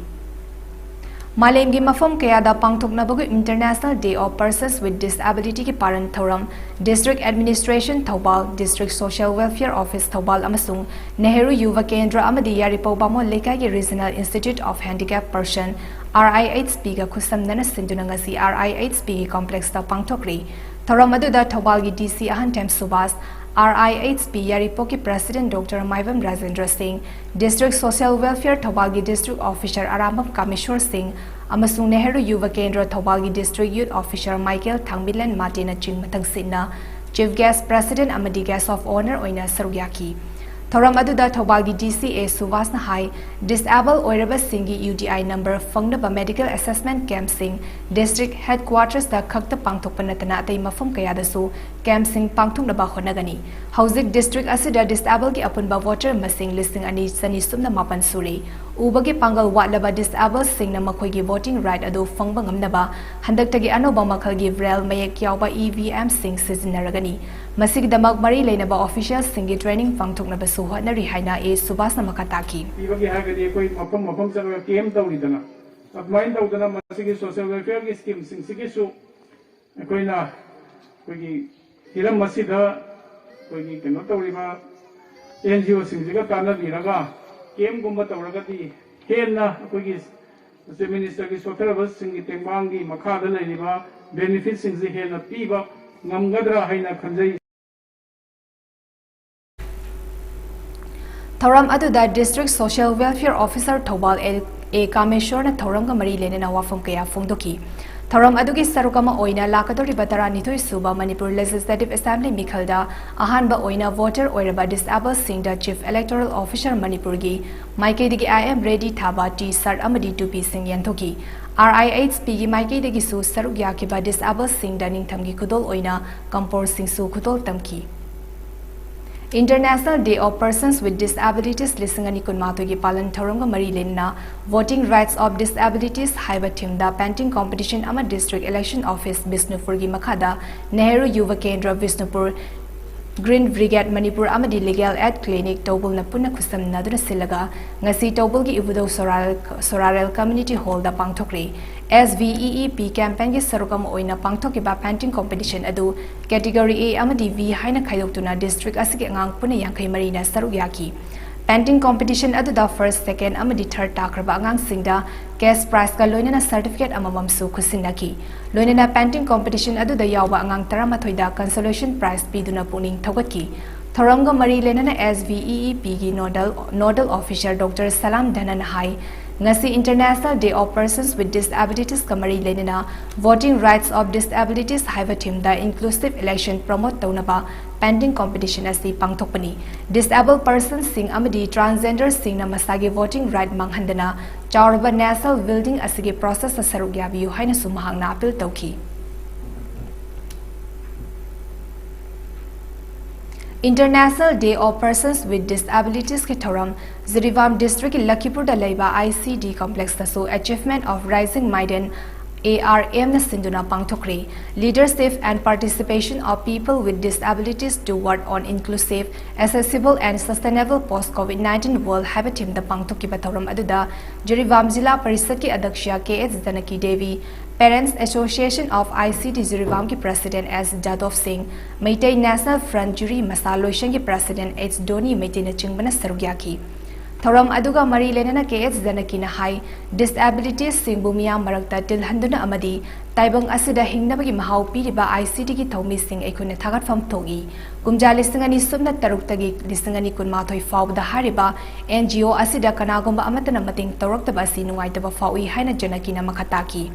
ꯃꯥꯂꯦꯝꯒꯤ ꯃꯐꯝ ꯀꯌꯥꯗ ꯄꯥꯡꯊꯣꯛꯅꯕꯒꯤ International Day of Persons with Disabilityꯒꯤ ꯄꯥꯔꯟ ꯊꯧꯔꯝ District Administration Thoubal, District Social Welfare Office Thoubal ꯑꯃꯁꯨꯡ ꯅꯦꯍꯔꯨ ꯌꯨꯚ ꯀꯦꯟꯗ꯭ꯔ ꯑꯃꯗꯤ ꯌꯥꯔꯤꯄꯣꯛ ꯕꯥꯃꯣꯟ ꯂꯩꯀꯥꯏꯒꯤ Regional Institute of Handicap Person, RIHPꯒ ꯈꯨꯠꯁꯝꯅꯅ ꯁꯤꯟꯗꯨꯅ ꯉꯁꯤ RIHPꯒꯤ complexꯇ ꯄꯥꯡꯊꯣꯛꯈ꯭ꯔꯦ꯫ ꯊꯧꯔꯝ ꯑꯗꯨꯗ ꯊꯧꯕꯥꯜꯒꯤ DC ꯑꯍꯟꯊꯦꯝ Subhas, RIHP ꯌꯥꯔꯤꯄꯣꯛꯀꯤ President Doctor ꯃꯥꯏꯕꯝ ꯔꯥꯖꯦꯟꯗ꯭ꯔ ꯁꯤꯡ, District Social Welfare ꯊꯧꯕꯥꯜꯒꯤ District Officer Arambam ꯀꯥꯃꯦꯁꯣꯔ ꯁꯤꯡ ꯑꯃꯁꯨꯡ ꯅꯦꯍꯔꯨ ꯌꯨꯚ ꯀꯦꯟꯗ꯭ꯔ ꯊꯧꯕꯥꯜꯒꯤ District Youth Officer ꯃꯥꯏꯀꯦꯜ ꯊꯥꯡꯕꯤꯂꯦꯟ ꯃꯥꯇꯦꯅꯆꯤꯡ ꯃꯊꯪ ꯁꯤꯠꯅ Chief Guest, President ꯑꯃꯗꯤ Guest of Honour ꯑꯣꯏꯅ ꯁꯔꯨꯛ ꯌꯥꯈꯤ꯫ ꯊꯧꯔꯝ ꯑꯗꯨꯗ ꯊꯧꯕꯥꯜꯒꯤ DC ꯑꯦ ꯁꯨꯕꯥꯁꯅ ꯍꯥꯏ, disable ꯑꯣꯏꯔꯕꯁꯤꯡꯒꯤ UTI number ꯐꯪꯅꯕ medical assessment campꯁꯤꯡ District Headquartersꯇ ꯈꯛꯇ ꯄꯥꯡꯊꯣꯛꯄ ꯅꯠꯇꯅ ꯑꯇꯩ ꯃꯐꯝ ꯀꯌꯥꯗꯁꯨ campꯁꯤꯡ ꯄꯥꯡꯊꯣꯛꯅꯕ ꯍꯣꯠꯅꯒꯅꯤ꯫ ꯍꯧꯖꯤꯛ district ꯑꯁꯤꯗ disableꯒꯤ ꯑꯄꯨꯟꯕ voter ꯃꯁꯤꯡ ꯂꯤꯁꯤꯡ ꯑꯅꯤ ꯆꯅꯤ ꯁꯨꯞꯅ ꯃꯥꯄꯟ ꯁꯨꯔꯦ꯫ ꯎꯕꯒꯤ ꯄꯥꯡꯒꯜ ꯋꯥꯠꯂꯕ disableꯁꯤꯡꯅ ꯃꯈꯣꯏꯒꯤ voting right ꯑꯗꯨ ꯐꯪꯕ ꯉꯝꯅꯕ ꯍꯟꯗꯛꯇꯒꯤ ꯑꯅꯧꯕ ꯃꯈꯜꯒꯤ braille ꯃꯌꯦꯛ ꯌꯥꯎꯕ EVMꯁꯤꯡ ꯁꯤꯖꯤꯟꯅꯔꯒꯅꯤ꯫ ꯃꯁꯤꯒꯤꯗꯃꯛ ꯃꯔꯤ ꯂꯩꯅꯕ officialꯁꯤꯡꯒꯤ training ꯄꯥꯡꯊꯣꯛꯅꯕꯁꯨ ꯍꯣꯠꯅꯔꯤ ꯍꯥꯏꯅ ꯑꯦ ꯁꯨꯕꯥꯁꯅ ꯃꯈꯥ ꯇꯥꯈꯤ꯫ ꯄꯤꯕꯒꯤ ꯍꯥꯏꯔꯒꯗꯤ ꯑꯩꯈꯣꯏ ꯃꯐꯝ ꯃꯐꯝ ꯆꯠꯂꯒ camp ꯇꯧꯔꯤꯗꯅ, ꯑꯗꯨꯃꯥꯏꯅ ꯇꯧꯗꯅ ꯃꯁꯤꯒꯤ social welfareꯒꯤ schemeꯁꯤꯡꯁꯤꯒꯤꯁꯨ ꯑꯩꯈꯣꯏꯅ ꯑꯩꯈꯣꯏꯒꯤ ꯍꯤꯔꯝ ꯑꯁꯤꯗ ꯑꯩꯈꯣꯏꯒꯤ ꯀꯩꯅꯣ ꯇꯧꯔꯤꯕ NGOꯁꯤꯡꯁꯤꯒ ꯇꯥꯟꯅꯕꯤꯔꯒ campꯒꯨꯝꯕ ꯇꯧꯔꯒꯗꯤ ꯍꯦꯟꯅ ꯑꯩꯈꯣꯏꯒꯤ Chief Ministerꯒꯤ ꯁꯣꯠꯊꯔꯕꯁꯤꯡꯒꯤ ꯇꯦꯡꯕꯥꯡꯒꯤ ꯃꯈꯥꯗ ꯂꯩꯔꯤꯕ benefitꯁꯤꯡꯁꯤ ꯍꯦꯟꯅ ꯄꯤꯕ ꯉꯝꯒꯗ꯭ꯔꯥ ꯍꯥꯏꯅ ꯈꯟꯖꯩ꯫ ꯊꯧꯔꯝ ꯑꯗꯨꯗ District Social Welfare Officer Thoubal ꯑꯦ ꯀꯥꯃꯦꯁꯣꯔꯅ ꯊꯧꯔꯝꯒ ꯃꯔꯤ ꯂꯩꯅꯅ ꯋꯥꯐꯝ ꯀꯌꯥ ꯐꯣꯡꯗꯣꯛꯈꯤ꯫ ꯊꯧꯔꯝ ꯑꯗꯨꯒꯤ ꯁꯔꯨꯛ ꯑꯃ ꯑꯣꯏꯅ ꯂꯥꯛꯀꯗꯧꯔꯤꯕ ꯇꯔꯥꯅꯤꯊꯣꯏ ꯁꯨꯕ ꯃꯅꯤꯄꯨꯔ Legislative Assembly ꯃꯤꯈꯜꯗ ꯑꯍꯥꯟꯕ ꯑꯣꯏꯅ voter ꯑꯣꯏꯔꯕ disabledꯁꯤꯡꯗ Chief Electoral Officer ꯃꯅꯤꯄꯨꯔꯒꯤ ꯃꯥꯏꯀꯩꯗꯒꯤ I M Reddy ꯊꯥꯕ T-shirt ꯑꯃꯗꯤ ꯇꯨꯄꯤꯁꯤꯡ ꯌꯦꯟꯊꯣꯛꯈꯤ꯫ R I H Pꯒꯤ ꯃꯥꯏꯀꯩꯗꯒꯤꯁꯨ ꯁꯔꯨꯛ ꯌꯥꯈꯤꯕ disabledꯁꯤꯡꯗ ꯅꯤꯡꯊꯝꯒꯤ ꯈꯨꯗꯣꯜ ꯑꯣꯏꯅ ꯀꯝꯄꯣꯔꯁꯤꯡꯁꯨ ꯈꯨꯗꯣꯜ ꯇꯝꯈꯤ꯫ International Day of Persons with Disabilities ꯂꯤꯁꯤꯡ ꯑꯅꯤ ꯀꯨꯟꯃꯥꯊꯣꯏꯒꯤ ꯄꯥꯂꯟ ꯊꯧꯔꯝꯒ ꯃꯔꯤ ꯂꯩꯅꯅ Voting Rights of Disabilities ꯍꯥꯏꯕ themeꯗ painting competition ꯑꯃ District Election Office ꯕꯤꯁꯅꯨꯄꯨꯔꯒꯤ ꯃꯈꯥꯗ ꯅꯦꯍꯔꯨ ꯌꯨꯚ ꯀꯦꯟꯗ꯭ꯔ ꯕꯤꯁꯅꯨꯄꯨꯔ, Green Brigade ꯃꯅꯤꯄꯨꯔ ꯑꯃꯗꯤ Legal Aid Clinic ꯇꯧꯕꯜꯅ ꯄꯨꯟꯅ ꯈꯨꯠꯁꯝꯅꯗꯨꯅ ꯁꯤꯜꯂꯒ ꯉꯁꯤ ꯇꯧꯕꯜꯒꯤ ꯏꯕꯨꯙꯧ ꯁꯣꯔꯥꯔꯦꯜ, ꯁꯣꯔꯥꯔꯦꯜ Community Hallꯗ ꯄꯥꯡꯊꯣꯛꯈ꯭ꯔꯦ꯫ S V E E P campaignꯒꯤ ꯁꯔꯨꯛ ꯑꯃ ꯑꯣꯏꯅ ꯄꯥꯡꯊꯣꯛꯈꯤꯕ painting competition ꯑꯗꯨ category A ꯑꯃꯗꯤ V ꯍꯥꯏꯅ ꯈꯥꯏꯗꯣꯛꯇꯨꯅ district ꯑꯁꯤꯒꯤ ꯑꯉꯥꯡ ꯄꯨꯟꯅ ꯌꯥꯡꯈꯩ ꯃꯔꯤꯅ ꯁꯔꯨꯛ ꯌꯥꯈꯤ꯫ Painting competition ꯑꯗꯨꯗ first, second ꯑꯃꯗꯤ third ꯇꯥꯈ꯭ꯔꯕ ꯑꯉꯥꯡꯁꯤꯡꯗ cash prizeꯀ ꯂꯣꯏꯅꯅ certificate ꯑꯃꯃꯝꯁꯨ ꯈꯨꯠꯁꯤꯟꯅꯈꯤ꯫ ꯂꯣꯏꯅꯅ painting competition ꯑꯗꯨꯗ ꯌꯥꯎꯕ ꯑꯉꯥꯡ ꯇꯔꯥꯃꯥꯊꯣꯏꯗ consolation prize ꯄꯤꯗꯨꯅ ꯄꯨꯛꯅꯤꯡ ꯊꯧꯒꯠꯈꯤ꯫ ꯊꯧꯔꯝꯒ ꯃꯔꯤ ꯂꯩꯅꯅ S V E E Pꯒꯤ nodal, nodal officer Doctor Salam Dhanan ꯍꯥꯏ, ꯉꯁꯤ International Day of Persons with Disabilitiesꯀ ꯃꯔꯤ ꯂꯩꯅꯅ Voting Rights of Disabilities ꯍꯥꯏꯕ themeꯗ inclusive election promote ꯇꯧꯅꯕ painting competition ꯑꯁꯤ ꯄꯥꯡꯊꯣꯛꯄꯅꯤ꯫ Disabled personsꯁꯤꯡ ꯑꯃꯗꯤ transgenderꯁꯤꯡꯅ ꯃꯁꯥꯒꯤ voting right ꯃꯥꯡꯍꯟꯗꯅ ꯆꯥꯎꯔꯕ national building ꯑꯁꯤꯒꯤ processꯇ ꯁꯔꯨꯛ ꯌꯥꯕꯤꯌꯨ ꯍꯥꯏꯅꯁꯨ ꯃꯍꯥꯛꯅ appeal ꯇꯧꯈꯤ꯫ International Day of Persons with Disabilitiesꯀꯤ ꯊꯧꯔꯝ ꯖꯤꯔꯤꯕꯥꯝ districtꯀꯤ ꯂꯈꯤꯄꯨꯔꯗ ꯂꯩꯕ I C D complexꯇꯁꯨ Achievement of Rising Maiden, A R Mꯅ ꯁꯤꯟꯗꯨꯅ ꯄꯥꯡꯊꯣꯛꯈ꯭ꯔꯦ꯫ Leadership and Participation of People with Disabilities Toward an Inclusive, Accessible and Sustainable Post-COVID nineteen World ꯍꯥꯏꯕ themeꯗ ꯄꯥꯡꯊꯣꯛꯈꯤꯕ ꯊꯧꯔꯝ ꯑꯗꯨꯗ ꯖꯤꯔꯤꯕꯥꯝ ꯖꯤꯂꯥ ꯄꯔꯤꯁꯠꯀꯤ ꯑꯗꯛꯁ꯭ꯌ K H Janaki Devi, Parents Association of I C D ꯖꯤꯔꯤꯕꯥꯝꯒꯤ President S ꯖꯥꯗꯣꯕ ꯁꯤꯡ, Meitei National Front jury ꯃꯁꯥ ꯂꯣꯏꯁꯪꯒꯤ President H ꯗꯣꯅꯤ ꯃꯩꯇꯩꯅꯆꯤꯡꯕꯅ ꯁꯔꯨꯛ ꯌꯥꯈꯤ꯫ ꯊꯧꯔꯝ ꯑꯗꯨꯒ ꯃꯔꯤ ꯂꯩꯅꯅ K H ꯖꯥꯅꯀꯤꯅ ꯍꯥꯏ, disabilitiesꯁꯤꯡꯕꯨ ꯃꯤꯌꯥꯝ ꯃꯔꯛꯇ ꯇꯤꯜꯍꯟꯗꯨꯅ ꯑꯃꯗꯤ ꯇꯥꯏꯕꯪ ꯑꯁꯤꯗ ꯍꯤꯡꯅꯕꯒꯤ ꯃꯍꯥꯎ ꯄꯤꯔꯤꯕ I C Dꯒꯤ ꯊꯧꯃꯤꯁꯤꯡ ꯑꯩꯈꯣꯏꯅ ꯊꯥꯒꯠꯐꯝ ꯊꯣꯛꯏ꯫ ꯀꯨꯝꯖꯥ ꯂꯤꯁꯤꯡ ꯑꯅꯤ ꯁꯨꯞꯅ ꯇꯔꯨꯛꯇꯒꯤ ꯂꯤꯁꯤꯡ ꯑꯅꯤ ꯀꯨꯟꯃꯥꯊꯣꯏ ꯐꯥꯎꯕꯗ ꯍꯥꯏꯔꯤꯕ N G O ꯑꯁꯤꯗ ꯀꯅꯥꯒꯨꯝꯕ ꯑꯃꯠꯇꯅ ꯃꯇꯦꯡ ꯇꯧꯔꯛꯇꯕ ꯑꯁꯤ ꯅꯨꯡꯉꯥꯏꯇꯕ ꯐꯥꯎꯏ ꯍꯥꯏꯅ ꯖꯥꯅꯀꯤꯅ ꯃꯈꯥ ꯇꯥꯈꯤ꯫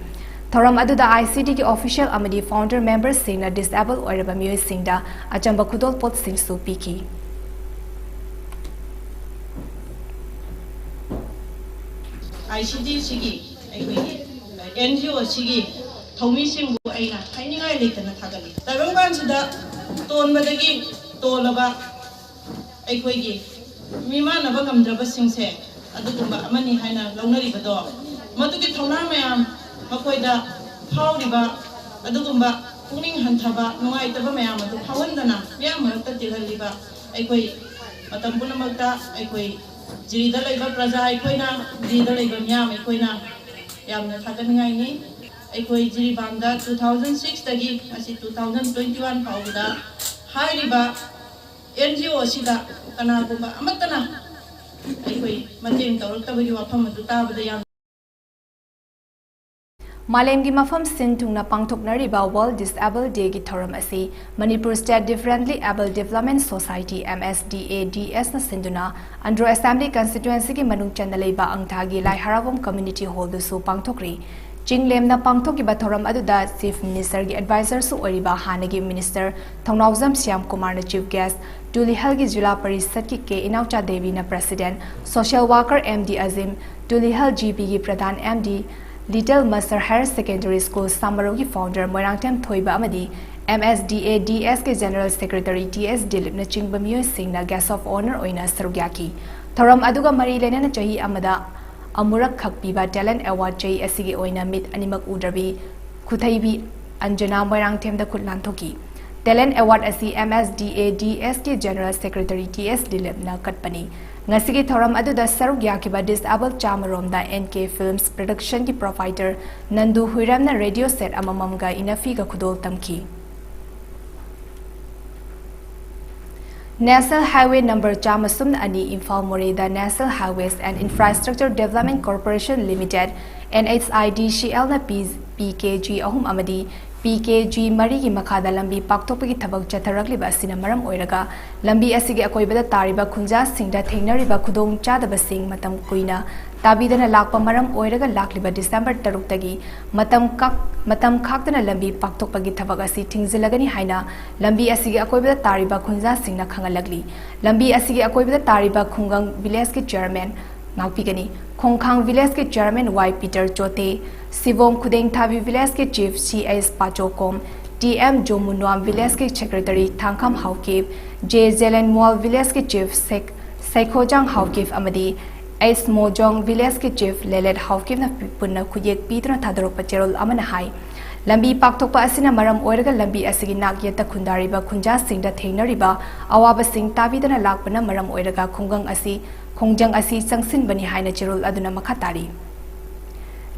ꯊꯧꯔꯝ ꯑꯗꯨꯗ ICDꯒꯤ official ꯑꯃꯗꯤ founder memberꯁꯤꯡꯅ disable ꯑꯣꯏꯔꯕ ꯃꯤꯑꯣꯏꯁꯤꯡꯗ ꯑꯆꯝꯕ ꯈꯨꯗꯣꯜꯄꯣꯠꯁꯤꯡꯁꯨ ꯄꯤꯈꯤ꯫ ICDꯁꯤꯒꯤ, ꯑꯩꯈꯣꯏꯒꯤ NGOꯁꯤꯒꯤ ꯊꯧꯃꯤꯁꯤꯡꯕꯨ ꯑꯩꯅ ꯍꯥꯏꯅꯤꯡꯉꯥꯏ ꯂꯩꯇꯅ ꯊꯥꯒꯠꯂꯤ꯫ ꯇꯥꯏꯕꯪꯄꯥꯟꯁꯤꯗ ꯇꯣꯟꯕꯗꯒꯤ ꯇꯣꯜꯂꯕ ꯑꯩꯈꯣꯏꯒꯤ ꯃꯤꯃꯥꯟꯅꯕ ꯉꯝꯗ꯭ꯔꯕꯁꯤꯡꯁꯦ ꯑꯗꯨꯒꯨꯝꯕ ꯑꯃꯅꯤ ꯍꯥꯏꯅ ꯂꯧꯅꯔꯤꯕꯗꯣ, ꯃꯗꯨꯒꯤ ꯊꯧꯅꯥ ꯃꯌꯥꯝ, ꯃꯈꯣꯏꯗ ꯐꯥꯎꯔꯤꯕ ꯑꯗꯨꯒꯨꯝꯕ ꯄꯨꯛꯅꯤꯡ ꯍꯟꯊꯕ, ꯅꯨꯡꯉꯥꯏꯇꯕ ꯃꯌꯥꯝ ꯑꯗꯨ ꯐꯥꯎꯍꯟꯗꯅ ꯃꯤꯌꯥꯝ ꯃꯔꯛꯇ ꯇꯤꯜꯍꯜꯂꯤꯕ ꯑꯩꯈꯣꯏ ꯃꯇꯝ ꯄꯨꯝꯅꯃꯛꯇ ꯑꯩꯈꯣꯏ ꯖꯤꯔꯤꯗ ꯂꯩꯕ ꯄ꯭ꯔꯖꯥ ꯑꯩꯈꯣꯏꯅ, ꯖꯤꯔꯤꯗ ꯂꯩꯕ ꯃꯤꯌꯥꯝ ꯑꯩꯈꯣꯏꯅ ꯌꯥꯝꯅ ꯊꯥꯒꯠꯅꯤꯡꯉꯥꯏꯅꯤ꯫ ꯑꯩꯈꯣꯏ ꯖꯤꯔꯤꯕꯥꯝꯗ two thousand sixꯇꯒꯤ ꯉꯁꯤ two thousand twenty one ꯐꯥꯎꯕꯗ ꯍꯥꯏꯔꯤꯕ NGO ꯑꯁꯤꯗ ꯀꯅꯥꯒꯨꯝꯕ ꯑꯃꯠꯇꯅ ꯑꯩꯈꯣꯏ ꯃꯇꯦꯡ ꯇꯧꯔꯛꯇꯕꯒꯤ ꯋꯥꯐꯝ ꯑꯗꯨ ꯇꯥꯕꯗ ꯌꯥꯝ ꯃꯥꯂꯦꯝꯒꯤ ꯃꯐꯝ ꯁꯤꯟ ꯊꯨꯡꯅ ꯄꯥꯡꯊꯣꯛꯅꯔꯤꯕ World Disable Dayꯒꯤ ꯊꯧꯔꯝ ꯑꯁꯤ Manipur State Differently Abled Development Society, MSDADSꯅ ꯁꯤꯟꯗꯨꯅ ꯑꯟꯗ꯭ꯔꯣ Assembly Constituencyꯒꯤ ꯃꯅꯨꯡ ꯆꯟꯅ ꯂꯩꯕ ꯑꯪꯊꯥꯒꯤ ꯂꯥꯏ ꯍꯔꯥꯎꯐꯝ Community Hallꯗꯁꯨ ꯄꯥꯡꯊꯣꯛꯈ꯭ꯔꯤ꯫ ꯆꯤꯡꯂꯦꯝꯅ ꯄꯥꯡꯊꯣꯛꯈꯤꯕ ꯊꯧꯔꯝ ꯑꯗꯨꯗ Chief Ministerꯒꯤ advisorꯁꯨ ꯑꯣꯏꯔꯤꯕ ꯍꯥꯟꯅꯒꯤ Minister ꯊꯧꯅꯥꯎꯖꯝ ꯁ꯭ꯌꯥꯝ ꯀꯨꯃꯥꯔꯅ Chief Guest, ꯇꯨꯂꯤꯍꯜꯒꯤ ꯖꯤꯂꯥ ꯄꯔꯤꯁꯠꯀꯤ ꯀꯦ ꯏꯅꯥꯎꯆꯥ ꯗꯦꯕꯤꯅ President, Social Worker M D ꯑꯖꯤꯝ, ꯇꯨꯂꯤꯍꯜ GPꯒꯤ ꯄ꯭ꯔꯙꯥꯟ M D, Little Master Higher Secondary School ꯁꯥꯃꯔꯧꯒꯤ founder Moirangthem ꯊꯣꯏꯕ ꯑꯃꯗꯤ MSDADSꯀꯤ General Secretary T S ꯗꯤꯂꯤꯞꯅꯆꯤꯡꯕ ꯃꯤꯑꯣꯏꯁꯤꯡꯅ Guest of Honour ꯑꯣꯏꯅ ꯁꯔꯨꯛ ꯌꯥꯈꯤ꯫ ꯊꯧꯔꯝ ꯑꯗꯨꯒ ꯃꯔꯤ ꯂꯩꯅꯅ ꯆꯍꯤ ꯑꯃꯗ ꯑꯃꯨꯔꯛ ꯈꯛ ꯄꯤꯕ Talent Award ꯆꯍꯤ ꯑꯁꯤꯒꯤ ꯑꯣꯏꯅ ꯃꯤꯠ ꯑꯅꯤꯃꯛ ꯎꯗ꯭ꯔꯕꯤ ꯈꯨꯊꯩꯕꯤ ꯑꯟꯖꯅꯥ ꯃꯣꯏꯔꯥꯡꯊꯦꯝꯗ ꯈꯨꯠ ꯂꯥꯟꯊꯣꯛꯈꯤ꯫ Talent Award ꯑꯁꯤ MSDADSꯀꯤ General Secretary T S ꯗꯤꯂꯤꯞꯅ ꯀꯠꯄꯅꯤ꯫ ꯉꯁꯤꯒꯤ ꯊꯧꯔꯝ ꯑꯗꯨꯗ ꯁꯔꯨꯛ ꯌꯥꯈꯤꯕ disable ꯆꯥꯃꯔꯣꯝꯗ NK Films Productionꯒꯤ proprietor ꯅꯟꯗꯨ ꯍꯨꯏꯔꯦꯝꯅ radio set ꯑꯃꯃꯝꯒ ꯏꯅꯐꯤꯒ ꯈꯨꯗꯣꯜ ꯇꯝꯈꯤ꯫ National Highway number ꯆꯥꯝꯃ ꯁꯨꯞꯅ ꯑꯅꯤ ꯏꯝꯐꯥꯜ ꯃꯣꯔꯦꯗ National Highways and Infrastructure Development Corporation Limited, NHIDCLꯅ P, PKG ꯑꯍꯨꯝ ꯑꯃꯗꯤ ꯄꯤ ꯀꯦ ꯖꯤ ꯃꯔꯤꯒꯤ ꯃꯈꯥꯗ ꯂꯝꯕꯤ ꯄꯥꯛꯊꯣꯛꯄꯒꯤ ꯊꯕꯛ ꯆꯠꯊꯔꯛꯂꯤꯕ ꯑꯁꯤꯅ ꯃꯔꯝ ꯑꯣꯏꯔꯒ ꯂꯝꯕꯤ ꯑꯁꯤꯒꯤ ꯑꯀꯣꯏꯕꯗ ꯇꯥꯔꯤꯕ ꯈꯨꯟꯖꯥꯁꯤꯡꯗ ꯊꯦꯡꯅꯔꯤꯕ ꯈꯨꯗꯣꯡꯆꯥꯗꯕꯁꯤꯡ ꯃꯇꯝ ꯀꯨꯏꯅ ꯇꯥꯕꯤꯗꯅ ꯂꯥꯛꯄ ꯃꯔꯝ ꯑꯣꯏꯔꯒ ꯂꯥꯛꯂꯤꯕ ꯗꯤꯁꯦꯝꯕꯔ ꯇꯔꯨꯛꯇꯒꯤ ꯃꯇꯝ ꯀꯛ-, ꯃꯇꯝ ꯈꯥꯛꯇꯅ ꯂꯝꯕꯤ ꯄꯥꯛꯊꯣꯛꯄꯒꯤ ꯊꯕꯛ ꯑꯁꯤ ꯊꯤꯡꯖꯤꯜꯂꯒꯅꯤ ꯍꯥꯏꯅ ꯂꯝꯕꯤ ꯑꯁꯤꯒꯤ ꯑꯀꯣꯏꯕꯗ ꯇꯥꯔꯤꯕ ꯈꯨꯟꯖꯥꯁꯤꯡꯅ ꯈꯪꯍꯜꯂꯛꯂꯤ꯫ ꯂꯝꯕꯤ ꯑꯁꯤꯒꯤ ꯑꯀꯣꯏꯕꯗ ꯇꯥꯔꯤꯕ ꯈꯨꯡꯒꯪ ꯚꯤꯂꯦꯖꯀꯤ ꯆꯤꯌꯔꯃꯦꯟ ꯉꯥꯛꯄꯤꯒꯅꯤ꯫ ꯈꯣꯡꯈꯥꯡ ꯚꯤꯂꯦꯖꯀꯤ chairman Y Peter Chote, Sibong Khudengthabi ꯚꯤꯂꯦꯖꯀꯤ chief C S Pachokom, T M Jomunwam ꯚꯤꯂꯦꯖꯀꯤ ꯁꯦꯀ꯭ꯔꯦꯇꯔꯤ ꯊꯥꯡꯈꯝ ꯍꯥꯎꯀꯤꯞ, ꯖꯦ ꯖꯦꯂꯦꯟꯋꯥꯜ ꯚꯤꯂꯦꯖꯀꯤ ꯆꯤꯐ ꯁꯦꯛ-, ꯁꯩꯈꯣꯖꯥꯡ ꯍꯥꯎꯀꯤꯞ ꯑꯃꯗꯤ ꯑꯩꯁ ꯃꯣꯖꯣꯡ ꯚꯤꯂꯦꯖꯀꯤ ꯆꯤꯐ ꯂꯦꯂꯦꯠ ꯍꯥꯎꯀꯤꯞꯅ ꯄꯤ-, ꯄꯨꯟꯅ ꯈꯨꯌꯦꯛ ꯄꯤꯗꯨꯅ ꯊꯥꯗꯣꯔꯛꯄ ꯆꯦꯔꯣꯜ ꯑꯃꯅ ꯍꯥꯏ, ꯂꯝꯕꯤ ꯄꯥꯛꯊꯣꯛꯄ ꯑꯁꯤꯅ ꯃꯔꯝ ꯑꯣꯏꯔꯒ ꯂꯝꯕꯤ ꯑꯁꯤꯒꯤ ꯅꯥꯛ ꯌꯦꯠꯇ ꯈꯨꯟꯗꯥꯔꯤꯕ ꯈꯨꯟꯖꯥꯁꯤꯡꯗ ꯊꯦꯡꯅꯔꯤꯕ ꯑꯋꯥꯕꯁꯤꯡ ꯇꯥꯕꯤꯗꯅ ꯂꯥꯛꯄꯅ ꯃꯔꯝ ꯑꯣꯏꯔꯒ ꯈꯨꯡꯒꯪ ꯑꯁꯤ, ꯈꯣꯡꯖꯪ ꯑꯁꯤ ꯆꯪꯁꯤꯟꯕꯅꯤ ꯍꯥꯏꯅ ꯆꯦꯔꯣꯜ ꯑꯗꯨꯅ ꯃꯈꯥ ꯇꯥꯔꯤ꯫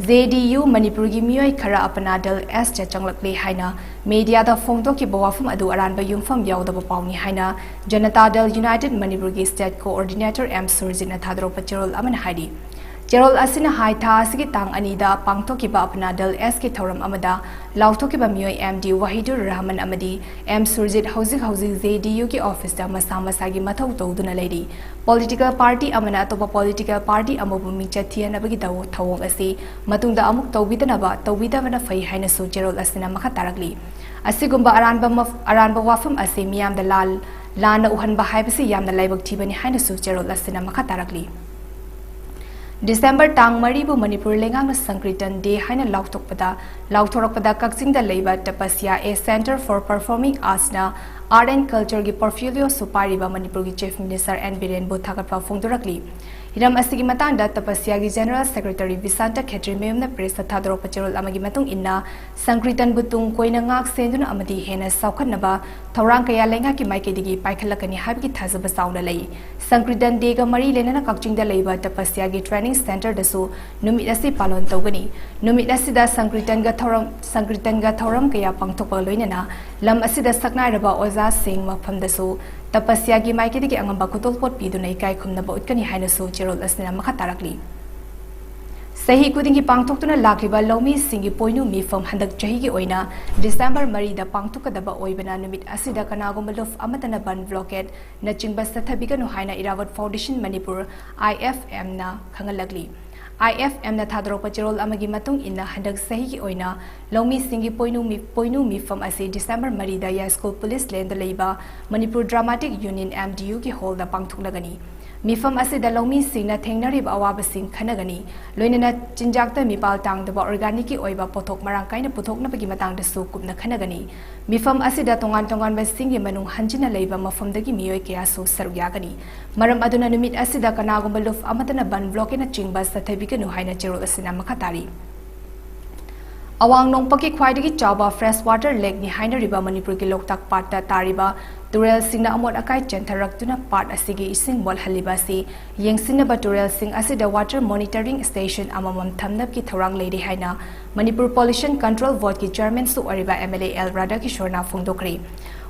ꯖꯦ ꯗꯤ ꯌꯨ ꯃꯅꯤꯄꯨꯔꯒꯤ ꯃꯤꯑꯣꯏ ꯈꯔ ꯑꯄꯅꯥ ꯗꯜ ꯑꯦꯁꯇ ꯆꯪꯂꯛꯂꯦ ꯍꯥꯏꯅ ꯃꯦꯗꯤꯌꯥꯗ ꯐꯣꯡꯗꯣꯛꯈꯤꯕ ꯋꯥꯐꯝ ꯑꯗꯨ ꯑꯔꯥꯟꯕ ꯌꯨꯝꯐꯝ ꯌꯥꯎꯗꯕ ꯄꯥꯎꯅꯤ ꯍꯥꯏꯅ ꯖꯅꯇꯥ ꯗꯜ ꯌꯨꯅꯥꯏꯇꯦꯗ ꯃꯅꯤꯄꯨꯔꯒꯤ ꯁ꯭ꯇꯦꯠ ꯀꯣꯑꯣꯔꯗꯤꯅꯦꯇꯔ ꯑꯦꯝ ꯁꯨꯔꯖꯤꯠꯅ ꯊꯥꯗꯣꯔꯛꯄ ꯆꯦꯔꯣꯜ ꯑꯃꯅ ꯍꯥꯏꯔꯤ꯫ ꯆꯦꯔꯣꯜ ꯑꯁꯤꯅ ꯍꯥꯏ, ꯊꯥ ꯑꯁꯤꯒꯤ ꯇꯥꯡ ꯑꯅꯤꯗ ꯄꯥꯡꯊꯣꯛꯈꯤꯕ ꯑꯄꯅꯥ ꯗꯜ ꯑꯦꯁꯀꯤ ꯊꯧꯔꯝ ꯑꯃꯗ ꯂꯥꯎꯊꯣꯛꯈꯤꯕ ꯃꯤꯑꯣꯏ ꯑꯦꯝ ꯗꯤ ꯋꯥꯍꯤꯗꯨꯔ ꯔꯍꯃꯟ ꯑꯃꯗꯤ ꯑꯦꯝ ꯁꯨꯔꯖꯤꯠ ꯍꯧꯖꯤꯛ ꯍꯧꯖꯤꯛ ꯖꯦ ꯗꯤ ꯌꯨꯒꯤ ꯑꯣꯐꯤꯁꯇ ꯃꯁꯥ ꯃꯁꯥꯒꯤ ꯃꯊꯧ ꯇꯧꯗꯨꯅ ꯂꯩꯔꯤ꯫ ꯄꯣꯂꯤꯇꯤꯀꯦꯜ ꯄꯥꯔꯇꯤ ꯑꯃꯅ ꯑꯇꯣꯞꯄ ꯄꯣꯂꯤꯇꯤꯀꯦꯜ ꯄꯥꯔꯇꯤ ꯑꯃꯕꯨ ꯃꯤꯡꯆꯠ ꯊꯤꯍꯟꯅꯕꯒꯤ ꯊꯧ-, ꯊꯧꯑꯣꯡ ꯑꯁꯤ ꯃꯇꯨꯡꯗ ꯑꯃꯨꯛ ꯇꯧꯕꯤꯗꯅꯕ, ꯇꯧꯕꯤꯗꯕꯅ ꯐꯩ ꯍꯥꯏꯅꯁꯨ ꯆꯦꯔꯣꯜ ꯑꯁꯤꯅ ꯃꯈꯥ ꯇꯥꯔꯛꯂꯤ꯫ ꯑꯁꯤꯒꯨꯝꯕ ꯑꯔꯥꯟꯕ ꯃꯐ-, ꯑꯔꯥꯟꯕ ꯋꯥꯐꯝ ꯑꯁꯤ ꯃꯤꯌꯥꯝꯗ ꯂꯥꯜ-, ꯂꯥꯟꯅ ꯎꯍꯟꯕ ꯍꯥꯏꯕꯁꯤ ꯌꯥꯝꯅ ꯂꯥꯏꯕꯛ ꯊꯤꯕꯅꯤ ꯍꯥꯏꯅꯁꯨ ꯆꯦꯔꯣꯜ ꯑꯁꯤꯅ ꯃꯈꯥ ꯇꯥꯔꯛꯂꯤ꯫ ꯗꯤꯁꯦꯝꯕꯔ ꯇꯥꯡ ꯃꯔꯤꯕꯨ ꯃꯅꯤꯄꯨꯔ ꯂꯩꯉꯥꯛꯅ ꯁꯪꯀ꯭ꯔꯤꯇꯟ ꯗꯦ ꯍꯥꯏꯅ ꯂꯥꯎꯊꯣꯛꯄꯗ, ꯂꯥꯎꯊꯣꯔꯛꯄꯗ ꯀꯛꯆꯤꯡꯗ ꯂꯩꯕ ꯇꯄꯁ꯭ꯌꯥ A Centre for Performing Artsꯅ Art and Cultureꯒꯤ portfolioꯁꯨ ꯄꯥꯏꯔꯤꯕ ꯃꯅꯤꯄꯨꯔꯒꯤ Chief Minister N ꯕꯤꯔꯦꯟꯕꯨ ꯊꯥꯒꯠꯄ ꯐꯣꯡꯗꯣꯔꯛꯂꯤ꯫ ꯍꯤꯔꯝ ꯑꯁꯤꯒꯤ ꯃꯇꯥꯡꯗ ꯇꯄꯁ꯭ꯌꯥꯒꯤ General Secretary ꯕꯤꯁꯥꯟꯇ ꯈꯦꯇ꯭ꯔꯤꯃꯌꯨꯝꯅ pressꯇ ꯊꯥꯗꯣꯔꯛꯄ ꯆꯦꯔꯣꯜ ꯑꯃꯒꯤ ꯃꯇꯨꯡ ꯏꯟꯅ, ꯁꯪꯀ꯭ꯔꯤꯇꯟꯕꯨ ꯇꯨꯡ ꯀꯣꯏꯅ ꯉꯥꯛ ꯁꯦꯟꯗꯨꯅ ꯑꯃꯗꯤ ꯍꯦꯟꯅ ꯆꯥꯎꯈꯠꯅꯕ ꯊꯧꯔꯥꯡ ꯀꯌꯥ ꯂꯩꯉꯥꯛꯀꯤ ꯃꯥꯏꯀꯩꯗꯒꯤ ꯄꯥꯏꯈꯠꯂꯛꯀꯅꯤ ꯍꯥꯏꯕꯒꯤ ꯊꯥꯖꯕ ꯆꯥꯎꯅ ꯂꯩ꯫ ꯁꯪꯀ꯭ꯔꯤꯇꯟ ꯗꯦꯒ ꯃꯔꯤ ꯂꯩꯅꯅ ꯀꯛꯆꯤꯡꯗ ꯂꯩꯕ ꯇꯄꯁ꯭ꯌꯥꯒꯤ training centreꯗꯁꯨ ꯅꯨꯃꯤꯠ ꯑꯁꯤ ꯄꯥꯂꯣꯟ ꯇꯧꯒꯅꯤ꯫ ꯅꯨꯃꯤꯠ ꯑꯁꯤꯗ ꯁꯪꯀ꯭ꯔꯤꯇꯟꯒ ꯊꯧꯔꯝ, ꯁꯪꯀ꯭ꯔꯤꯇꯟꯒ ꯊꯧꯔꯝ ꯀꯌꯥ ꯄꯥꯡꯊꯣꯛꯄꯒ ꯂꯣꯏꯅꯅ ꯂꯝ ꯑꯁꯤꯗ ꯁꯛꯅꯥꯏꯔꯕ ꯑꯣꯖꯥꯁꯤꯡ ꯃꯐꯝꯗꯁꯨ ꯇꯄꯁ꯭ꯌꯥꯒꯤ ꯃꯥꯏꯀꯩꯗꯒꯤ ꯑꯉꯝꯕ ꯈꯨꯗꯣꯜꯄꯣꯠ ꯄꯤꯗꯨꯅ ꯏꯀꯥꯏ ꯈꯨꯝꯅꯕ ꯎꯠꯀꯅꯤ ꯍꯥꯏꯅꯁꯨ ꯆꯦꯔꯣꯜ ꯑꯁꯤꯅ ꯃꯈꯥ ꯇꯥꯔꯛꯂꯤ꯫ ꯆꯍꯤ ꯈꯨꯗꯤꯡꯒꯤ ꯄꯥꯡꯊꯣꯛꯇꯨꯅ ꯂꯥꯛꯂꯤꯕ ꯂꯧꯃꯤꯁꯤꯡꯒꯤ ꯄꯣꯏꯅꯨ ꯃꯤꯐꯝ ꯍꯟꯗꯛ ꯆꯍꯤꯒꯤ ꯑꯣꯏꯅ ꯗꯤꯁꯦꯝꯕꯔ ꯃꯔꯤꯗ ꯄꯥꯡꯊꯣꯛꯀꯗꯕ ꯑꯣꯏꯕꯅ, ꯅꯨꯃꯤꯠ ꯑꯁꯤꯗ ꯀꯅꯥꯒꯨꯝꯕ ꯂꯨꯞ ꯑꯃꯠꯇꯅ ꯕꯟ ꯕ꯭ꯂꯣꯀꯦꯠ ꯅꯆꯤꯡꯕ ꯆꯠꯊꯕꯤꯒꯅꯨ ꯍꯥꯏꯅ ꯏꯔꯥꯋꯠ ꯐꯥꯎꯟꯗꯦꯁꯟ ꯃꯅꯤꯄꯨꯔ, IFMꯅ ꯈꯪꯍꯜꯂꯛꯂꯤ꯫ IFMꯅ ꯊꯥꯗꯣꯔꯛꯄ ꯆꯦꯔꯣꯜ ꯑꯃꯒꯤ ꯃꯇꯨꯡ ꯏꯟꯅ, ꯍꯟꯗꯛ ꯆꯍꯤꯒꯤ ꯑꯣꯏꯅ ꯂꯧꯃꯤꯁꯤꯡꯒꯤ ꯄꯣꯏꯅꯨ ꯃꯤ-, ꯄꯣꯏꯅꯨ ꯃꯤꯐꯝ ꯑꯁꯤ ꯗꯤꯁꯦꯝꯕꯔ ꯃꯔꯤꯗ ꯌꯥꯏꯁ꯭ꯀꯨꯜ ꯄꯨꯂꯤꯁ ꯂꯦꯟꯗ ꯂꯩꯕ ꯃꯅꯤꯄꯨꯔ ꯗ꯭ꯔꯥꯃꯥꯇꯤꯛ ꯌꯨꯅꯤꯌꯟ, MDUꯒꯤ ꯍꯣꯜꯗ ꯄꯥꯡꯊꯣꯛꯂꯒꯅꯤ꯫ ꯃꯤꯐꯝ ꯑꯁꯤꯗ ꯂꯧꯃꯤꯁꯤꯡꯅ ꯊꯦꯡꯅꯔꯤꯕ ꯑꯋꯥꯕꯁꯤꯡ ꯈꯟꯅꯒꯅꯤ, ꯂꯣꯏꯅꯅ ꯆꯤꯟꯖꯥꯛꯇ ꯃꯤꯄꯥꯜ ꯇꯥꯡꯗꯕ ꯑꯣꯔꯒꯥꯅꯤꯛꯀꯤ ꯑꯣꯏꯕ ꯄꯣꯠꯊꯣꯛ ꯃꯔꯥꯡ ꯀꯥꯏꯅ ꯄꯨꯊꯣꯛꯅꯕꯒꯤ ꯃꯇꯥꯡꯗꯁꯨ ꯀꯨꯞꯅ ꯈꯟꯅꯒꯅꯤ꯫ ꯃꯤꯐꯝ ꯑꯁꯤꯗ ꯇꯣꯉꯥꯟ ꯇꯣꯉꯥꯟꯕꯁꯤꯡꯒꯤ ꯃꯅꯨꯡ ꯍꯟꯖꯤꯟꯅ ꯂꯩꯕ ꯃꯐꯝꯗꯒꯤ ꯃꯤꯑꯣꯏ ꯀꯌꯥꯁꯨ ꯁꯔꯨꯛ ꯌꯥꯒꯅꯤ꯫ ꯃꯔꯝ ꯑꯗꯨꯅ ꯅꯨꯃꯤꯠ ꯑꯁꯤꯗ ꯀꯅꯥꯒꯨꯝꯕ ꯂꯨꯞ ꯑꯃꯠꯇꯅ ꯕꯟ ꯕ꯭ꯂꯣꯀꯦꯠꯅꯆꯤꯡꯕ ꯆꯠꯊꯕꯤꯒꯅꯨ ꯍꯥꯏꯅ ꯆꯦꯔꯣꯜ ꯑꯁꯤꯅ ꯃꯈꯥ ꯇꯥꯔꯤ꯫ ꯑꯋꯥꯡ ꯅꯣꯡꯄꯣꯛꯀꯤ ꯈ꯭ꯋꯥꯏꯗꯒꯤ ꯆꯥꯎꯕ ꯐ꯭ꯔꯦꯁ ꯋꯥꯇꯔ ꯂꯦꯛꯅꯤ ꯍꯥꯏꯅꯔꯤꯕ ꯃꯅꯤꯄꯨꯔꯒꯤ ꯂꯣꯛꯇꯥꯛ ꯄꯥꯠꯇ ꯇꯥꯔꯤꯕ ꯇꯨꯔꯦꯜꯁꯤꯡꯅ ꯑꯃꯣꯠ ꯑꯀꯥꯏ ꯆꯦꯟꯊꯔꯛꯇꯨꯅ ꯄꯥꯠ ꯑꯁꯤꯒꯤ ꯏꯁꯤꯡ ꯃꯣꯠꯍꯜꯂꯤꯕ ꯑꯁꯤ ꯌꯦꯡꯁꯤꯟꯅꯕ ꯇꯨꯔꯦꯜꯁꯤꯡ ꯑꯁꯤꯗ ꯋꯥꯇꯔ ꯃꯣꯅꯤꯇꯔꯤꯡ ꯁ꯭ꯇꯦꯁꯟ ꯑꯃꯃꯝ ꯊꯝꯅꯕꯒꯤ ꯊꯧꯔꯥꯡ ꯂꯩꯔꯤ ꯍꯥꯏꯅ ꯃꯅꯤꯄꯨꯔ ꯄꯣꯂꯨꯁꯟ ꯀꯟꯇ꯭ꯔꯣꯜ ꯕꯣꯔꯗꯀꯤ ꯆꯤꯌꯔꯃꯦꯟꯁꯨ ꯑꯣꯏꯔꯤꯕ MLA ꯑꯦꯜ ꯔꯥꯙꯥꯀꯤꯁꯣꯔꯅ ꯐꯣꯡꯗꯣꯛꯈ꯭ꯔꯦ꯫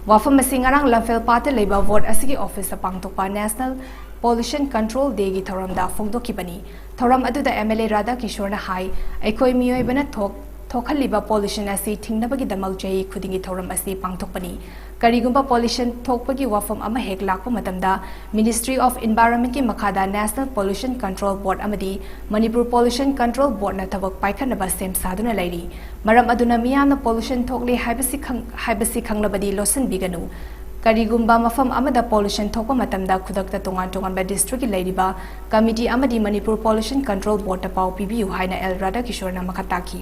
ꯋꯥꯐꯝ ꯑꯁꯤ ꯉꯔꯥꯡ ꯂꯝꯐꯦꯜ ꯄꯥꯠꯇ ꯂꯩꯕ ꯕꯣꯔꯗ ꯑꯁꯤꯒꯤ ꯑꯣꯐꯤꯁꯇ ꯄꯥꯡꯊꯣꯛꯄ ꯅꯦꯁꯅꯦꯜ ꯄꯣꯂꯨꯁꯟ ꯀꯟꯇ꯭ꯔꯣꯜ ꯗꯦꯒꯤ ꯊꯧꯔꯝꯗ ꯐꯣꯡꯗꯣꯛꯈꯤꯕꯅꯤ꯫ ꯊꯧꯔꯝ ꯑꯗꯨꯗ MLA ꯔꯥꯙꯥꯀꯤꯁꯣꯔꯅ ꯍꯥꯏ, ꯑꯩꯈꯣꯏ ꯃꯤꯑꯣꯏꯕꯅ ꯊꯣꯛ-, ꯊꯣꯛꯍꯜꯂꯤꯕ ꯄꯣꯂꯨꯁꯟ ꯑꯁꯤ ꯊꯤꯡꯅꯕꯒꯤꯗꯃꯛ ꯆꯍꯤ ꯈꯨꯗꯤꯡꯒꯤ ꯊꯧꯔꯝ ꯑꯁꯤ ꯄꯥꯡꯊꯣꯛꯄꯅꯤ꯫ ꯀꯔꯤꯒꯨꯝꯕ ꯄꯣꯂꯨꯁꯟ ꯊꯣꯛꯄꯒꯤ ꯋꯥꯐꯝ ꯑꯃ ꯍꯦꯛ ꯂꯥꯛꯄ ꯃꯇꯝꯗ, ꯃꯤꯅꯤꯁꯇ꯭ꯔꯤ ꯑꯣꯐ ꯏꯟꯚꯥꯏꯔꯣꯟꯃꯦꯟꯠꯀꯤ ꯃꯈꯥꯗ ꯅꯦꯁꯅꯦꯜ ꯄꯣꯂꯨꯁꯟ ꯀꯟꯇ꯭ꯔꯣꯜ ꯕꯣꯔꯗ ꯑꯃꯗꯤ ꯃꯅꯤꯄꯨꯔ ꯄꯣꯂꯨꯁꯟ ꯀꯟꯇ꯭ꯔꯣꯜ ꯕꯣꯔꯗꯅ ꯊꯕꯛ ꯄꯥꯏꯈꯠꯅꯕ ꯁꯦꯝ ꯁꯥꯗꯨꯅ ꯂꯩꯔꯤ꯫ ꯃꯔꯝ ꯑꯗꯨꯅ ꯃꯤꯌꯥꯝꯅ ꯄꯣꯂꯨꯁꯟ ꯊꯣꯛꯂꯦ ꯍꯥꯏꯕꯁꯤ ꯈꯪ-, ꯍꯥꯏꯕꯁꯤ ꯈꯪꯂꯕꯗꯤ ꯂꯣꯠꯁꯤꯟꯕꯤꯒꯅꯨ꯫ ꯀꯔꯤꯒꯨꯝꯕ ꯃꯐꯝ ꯑꯃꯗ ꯄꯣꯂꯨꯁꯟ ꯊꯣꯛꯄ ꯃꯇꯝꯗ ꯈꯨꯗꯛꯇ ꯇꯣꯉꯥꯟ ꯇꯣꯉꯥꯟꯕ ꯗꯤꯁꯇ꯭ꯔꯤꯛꯀꯤ ꯂꯩꯔꯤꯕ ꯀꯃꯤꯇꯤ ꯑꯃꯗꯤ ꯃꯅꯤꯄꯨꯔ ꯄꯣꯂꯨꯁꯟ ꯀꯟꯇ꯭ꯔꯣꯜ ꯕꯣꯔꯗꯇ ꯄꯥꯎ ꯄꯤꯕꯤꯌꯨ ꯍꯥꯏꯅ ꯑꯦꯜ ꯔꯥꯙꯥꯀꯤꯁꯣꯔꯅ ꯃꯈꯥ ꯇꯥꯈꯤ꯫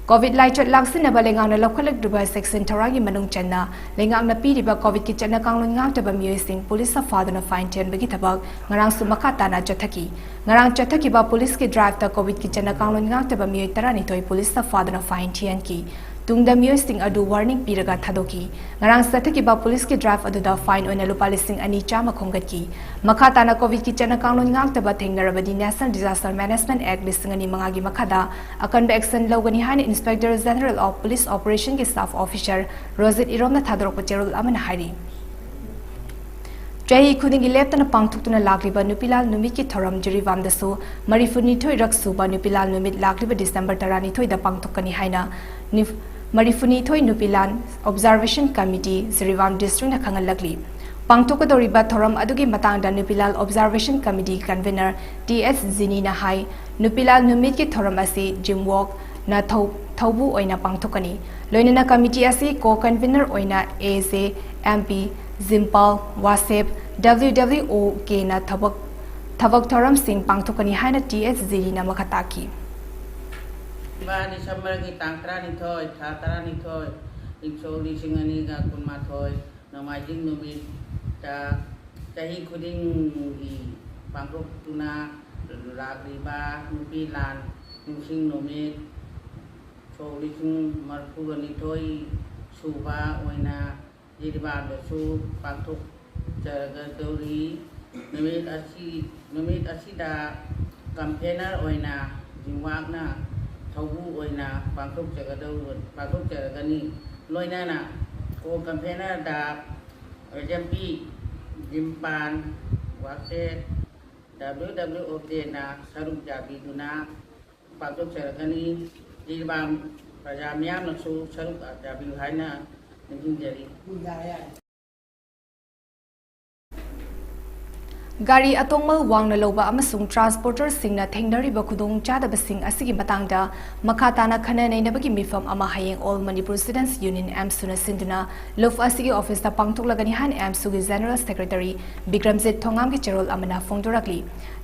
ꯀꯣꯚꯤꯗ ꯂꯥꯏꯆꯠ ꯂꯥꯛꯁꯤꯟꯅꯕ ꯂꯩꯉꯥꯛꯅ ꯂꯧꯈꯠꯂꯛꯂꯤꯕ ꯆꯦꯛꯁꯤꯟ ꯊꯧꯔꯥꯡꯒꯤ ꯃꯅꯨꯡ ꯆꯟꯅ ꯂꯩꯉꯥꯛꯅ ꯄꯤꯔꯤꯕ ꯀꯣꯚꯤꯗꯀꯤ ꯆꯠꯅ ꯀꯥꯡꯂꯣꯟ ꯉꯥꯛꯇꯕ ꯃꯤꯑꯣꯏꯁꯤꯡ ꯄꯨꯂꯤꯁꯅ ꯐꯥꯗꯨꯅ ꯐꯥꯏꯟ ꯊꯤꯍꯟꯕꯒꯤ ꯊꯕꯛ ꯉꯔꯥꯡꯁꯨ ꯃꯈꯥ ꯇꯥꯅ ꯆꯠꯊꯈꯤ꯫ ꯉꯔꯥꯡ ꯆꯠꯊꯈꯤꯕ ꯄꯨꯂꯤꯁꯀꯤ ꯗ꯭ꯔꯥꯏꯚꯇ ꯀꯣꯚꯤꯗꯀꯤ ꯆꯠꯅ ꯀꯥꯡꯂꯣꯟ ꯉꯥꯛꯇꯕ ꯃꯤꯑꯣꯏ ꯇꯔꯥꯅꯤꯊꯣꯏ ꯄꯨꯂꯤꯁꯅ ꯐꯥꯗꯨꯅ ꯐꯥꯏꯟ ꯊꯤꯍꯟꯈꯤ꯫ ꯇꯨꯡꯗ ꯃꯤꯑꯣꯏꯁꯤꯡ ꯑꯗꯨ ꯋꯥꯔꯅꯤꯡ ꯄꯤꯔꯒ ꯊꯥꯗꯣꯛꯈꯤ꯫ ꯉꯔꯥꯡ ꯆꯠꯊꯈꯤꯕ ꯄꯨꯂꯤꯁꯀꯤ ꯗ꯭ꯔꯥꯏꯚ ꯑꯗꯨꯗ ꯐꯥꯏꯟ ꯑꯣꯏꯅ ꯂꯨꯄꯥ ꯂꯤꯁꯤꯡ ꯑꯅꯤ ꯆꯥꯝꯃ ꯈꯣꯝꯒꯠꯈꯤ꯫ ꯃꯈꯥ ꯇꯥꯅ ꯀꯣꯚꯤꯗꯀꯤ ꯆꯠꯅ ꯀꯥꯡꯂꯣꯟ ꯉꯥꯛꯇꯕ ꯊꯦꯡꯅꯔꯕꯗꯤ National Disaster Management Act ꯂꯤꯁꯤꯡ ꯑꯅꯤ ꯃꯉꯥꯒꯤ ꯃꯈꯥꯗ ꯑꯀꯟꯕ action ꯂꯧꯒꯅꯤ ꯍꯥꯏꯅ Inspector General of Police Operationꯒꯤ staff officer Rojit ꯏꯔꯣꯝꯅ ꯊꯥꯗꯣꯔꯛꯄ ꯆꯦꯔꯣꯜ ꯑꯃꯅ ꯍꯥꯏꯔꯤ꯫ ꯆꯍꯤ ꯈꯨꯗꯤꯡꯒꯤ ꯂꯦꯞꯇꯅ ꯄꯥꯡꯊꯣꯛꯇꯨꯅ ꯂꯥꯛꯂꯤꯕ ꯅꯨꯄꯤꯂꯥꯜ ꯅꯨꯃꯤꯠꯀꯤ ꯊꯧꯔꯝ ꯖꯤꯔꯤꯕꯥꯝꯗꯁꯨ ꯃꯔꯤꯐꯨꯅꯤꯊꯣꯏꯔꯛ ꯁꯨꯕ ꯅꯨꯄꯤꯂꯥꯜ ꯅꯨꯃꯤꯠ ꯂꯥꯛꯂꯤꯕ ꯗꯤꯁꯦꯝꯕꯔ ꯇꯔꯥꯅꯤꯊꯣꯏꯗ ꯄꯥꯡꯊꯣꯛꯀꯅꯤ ꯍꯥꯏꯅ ꯅꯤꯐ-, ꯃꯔꯤꯐꯨꯅꯤꯊꯣꯏ ꯅꯨꯄꯤꯂꯥꯜ ꯑꯣꯕꯖꯥꯔꯕꯦꯁꯟ ꯀꯃꯤꯇꯤ ꯖꯤꯔꯤꯕꯥꯝ ꯗꯤꯁꯇ꯭ꯔꯤꯛꯅ ꯈꯪꯍꯜꯂꯛꯂꯤ꯫ ꯄꯥꯡꯊꯣꯛꯀꯗꯧꯔꯤꯕ ꯊꯧꯔꯝ ꯑꯗꯨꯒꯤ ꯃꯇꯥꯡꯗ ꯅꯨꯄꯤꯂꯥꯜ ꯑꯣꯕꯖꯥꯔꯕꯦꯁꯟ ꯀꯃꯤꯇꯤ ꯀꯟꯚꯤꯅꯔ ꯇꯤ ꯑꯦꯁ ꯖꯤꯅꯤꯅ ꯍꯥꯏ, ꯅꯨꯄꯤꯂꯥꯜ ꯅꯨꯃꯤꯠꯀꯤ ꯊꯧꯔꯝ ꯑꯁꯤ ꯖꯤꯝꯋꯣꯛꯅ ꯊꯧ-, ꯊꯧꯕꯨ ꯑꯣꯏꯅ ꯄꯥꯡꯊꯣꯛꯀꯅꯤ꯫ ꯂꯣꯏꯅꯅ ꯀꯃꯤꯇꯤ ꯑꯁꯤ ꯀꯣ ꯀꯟꯚꯤꯅꯔ ꯑꯣꯏꯅ ꯑꯦ ꯖꯦ ꯑꯦꯝ ꯄꯤ, ꯖꯤꯝꯄꯥꯜ, ꯋꯥꯁꯦꯞ, ꯗꯕ꯭ꯂꯤꯎ ꯗꯕ꯭ꯂꯤꯎ ꯑꯣ ꯀꯦꯅ ꯊꯕꯛ, ꯊꯕꯛ ꯊꯧꯔꯝꯁꯤꯡ ꯄꯥꯡꯊꯣꯛꯀꯅꯤ ꯍꯥꯏꯅ ꯇꯤ ꯑꯦꯁ ꯖꯤꯅꯤꯅ ꯃꯈꯥ ꯇꯥꯈꯤ꯫ ꯗꯤꯁꯦꯝꯕꯔꯒꯤ ꯇꯥꯡ ꯇꯔꯥꯅꯤꯊꯣꯏ, ꯊꯥ ꯇꯔꯥꯅꯤꯊꯣꯏ, ꯏꯪ ꯁꯣꯛ ꯂꯤꯁꯤꯡ ꯑꯅꯤꯒ ꯀꯨꯟꯃꯥꯊꯣꯏ, ꯅꯣꯡꯃꯥꯏꯖꯤꯡ ꯅꯨꯃꯤꯠꯇ ꯆꯍꯤ ꯈꯨꯗꯤꯡꯒꯤ ꯄꯥꯡꯊꯣꯛꯇꯨꯅ ꯂꯥꯛꯂꯤꯕ ꯅꯨꯄꯤ ꯂꯥꯟ ꯅꯤꯡꯁꯤꯡ ꯅꯨꯃꯤꯠ ꯁꯣꯛ ꯂꯤꯁꯤꯡ ꯃꯔꯤꯐꯨꯒ ꯅꯤꯊꯣꯏ ꯁꯨꯕ ꯑꯣꯏꯅ ꯖꯤꯔꯤꯕꯥꯝꯗꯁꯨ ꯄꯥꯡꯊꯣꯛꯆꯔꯒꯗꯧꯔꯤ꯫ ꯅꯨꯃꯤꯠ ꯑꯁꯤ, ꯅꯨꯃꯤꯠ ꯑꯁꯤꯗ ꯀꯝꯄꯦꯅꯔ ꯑꯣꯏꯅ ꯖꯤꯝꯋꯥꯛꯅ ꯊꯧꯕꯨ ꯑꯣꯏꯅ ꯄꯥꯡꯊꯣꯛꯆꯒꯗꯧ-, ꯄꯥꯡꯊꯣꯛꯆꯔꯒꯅꯤ꯫ ꯂꯣꯏꯅꯅ ꯀꯣ ꯀꯝꯄꯦꯅꯔꯗ ꯑꯦꯁ M P, ꯖꯤꯝꯄꯥꯟ, ꯋꯥꯛꯁꯦꯠ, W W O ꯀꯦꯅ ꯁꯔꯨꯛ ꯌꯥꯕꯤꯗꯨꯅ ꯄꯥꯡꯊꯣꯛꯆꯔꯒꯅꯤ꯫ ꯖꯤꯔꯤꯕꯥꯝ ꯄ꯭ꯔꯖꯥ ꯃꯤꯌꯥꯝꯅꯁꯨ ꯁꯔꯨꯛ ꯌꯥꯕꯤꯌꯨ ꯍꯥꯏꯅ ꯅꯤꯡꯁꯤꯡꯖꯔꯤ꯫ ꯒꯥꯔꯤ ꯑꯇꯣꯡꯃꯜ ꯋꯥꯡꯅ ꯂꯧꯕ ꯑꯃꯁꯨꯡ ꯇ꯭ꯔꯥꯟꯁꯄꯣꯔꯇꯔꯁꯤꯡꯅ ꯊꯦꯡꯅꯔꯤꯕ ꯈꯨꯗꯣꯡꯆꯥꯗꯕꯁꯤꯡ ꯑꯁꯤꯒꯤ ꯃꯇꯥꯡꯗ ꯃꯈꯥ ꯇꯥꯅ ꯈꯟꯅ ꯅꯩꯅꯕꯒꯤ ꯃꯤꯐꯝ ꯑꯃ ꯍꯌꯦꯡ All Manipur Students Union, ꯑꯦꯝꯁꯨꯅ ꯁꯤꯟꯗꯨꯅ ꯂꯨꯞ ꯑꯁꯤꯒꯤ ꯑꯣꯐꯤꯁꯇ ꯄꯥꯡꯊꯣꯛꯂꯒꯅꯤ ꯍꯥꯏꯅ ꯑꯦꯝꯁꯨꯒꯤ ꯖꯦꯅꯔꯦꯜ ꯁꯦꯀ꯭ꯔꯦꯇꯔꯤ ꯕꯤꯀ꯭ꯔꯝꯖꯤꯠ ꯊꯣꯉꯥꯝꯒꯤ ꯆꯦꯔꯣꯜ ꯑꯃꯅ ꯐꯣꯡꯗꯣꯔꯛꯂꯤ꯫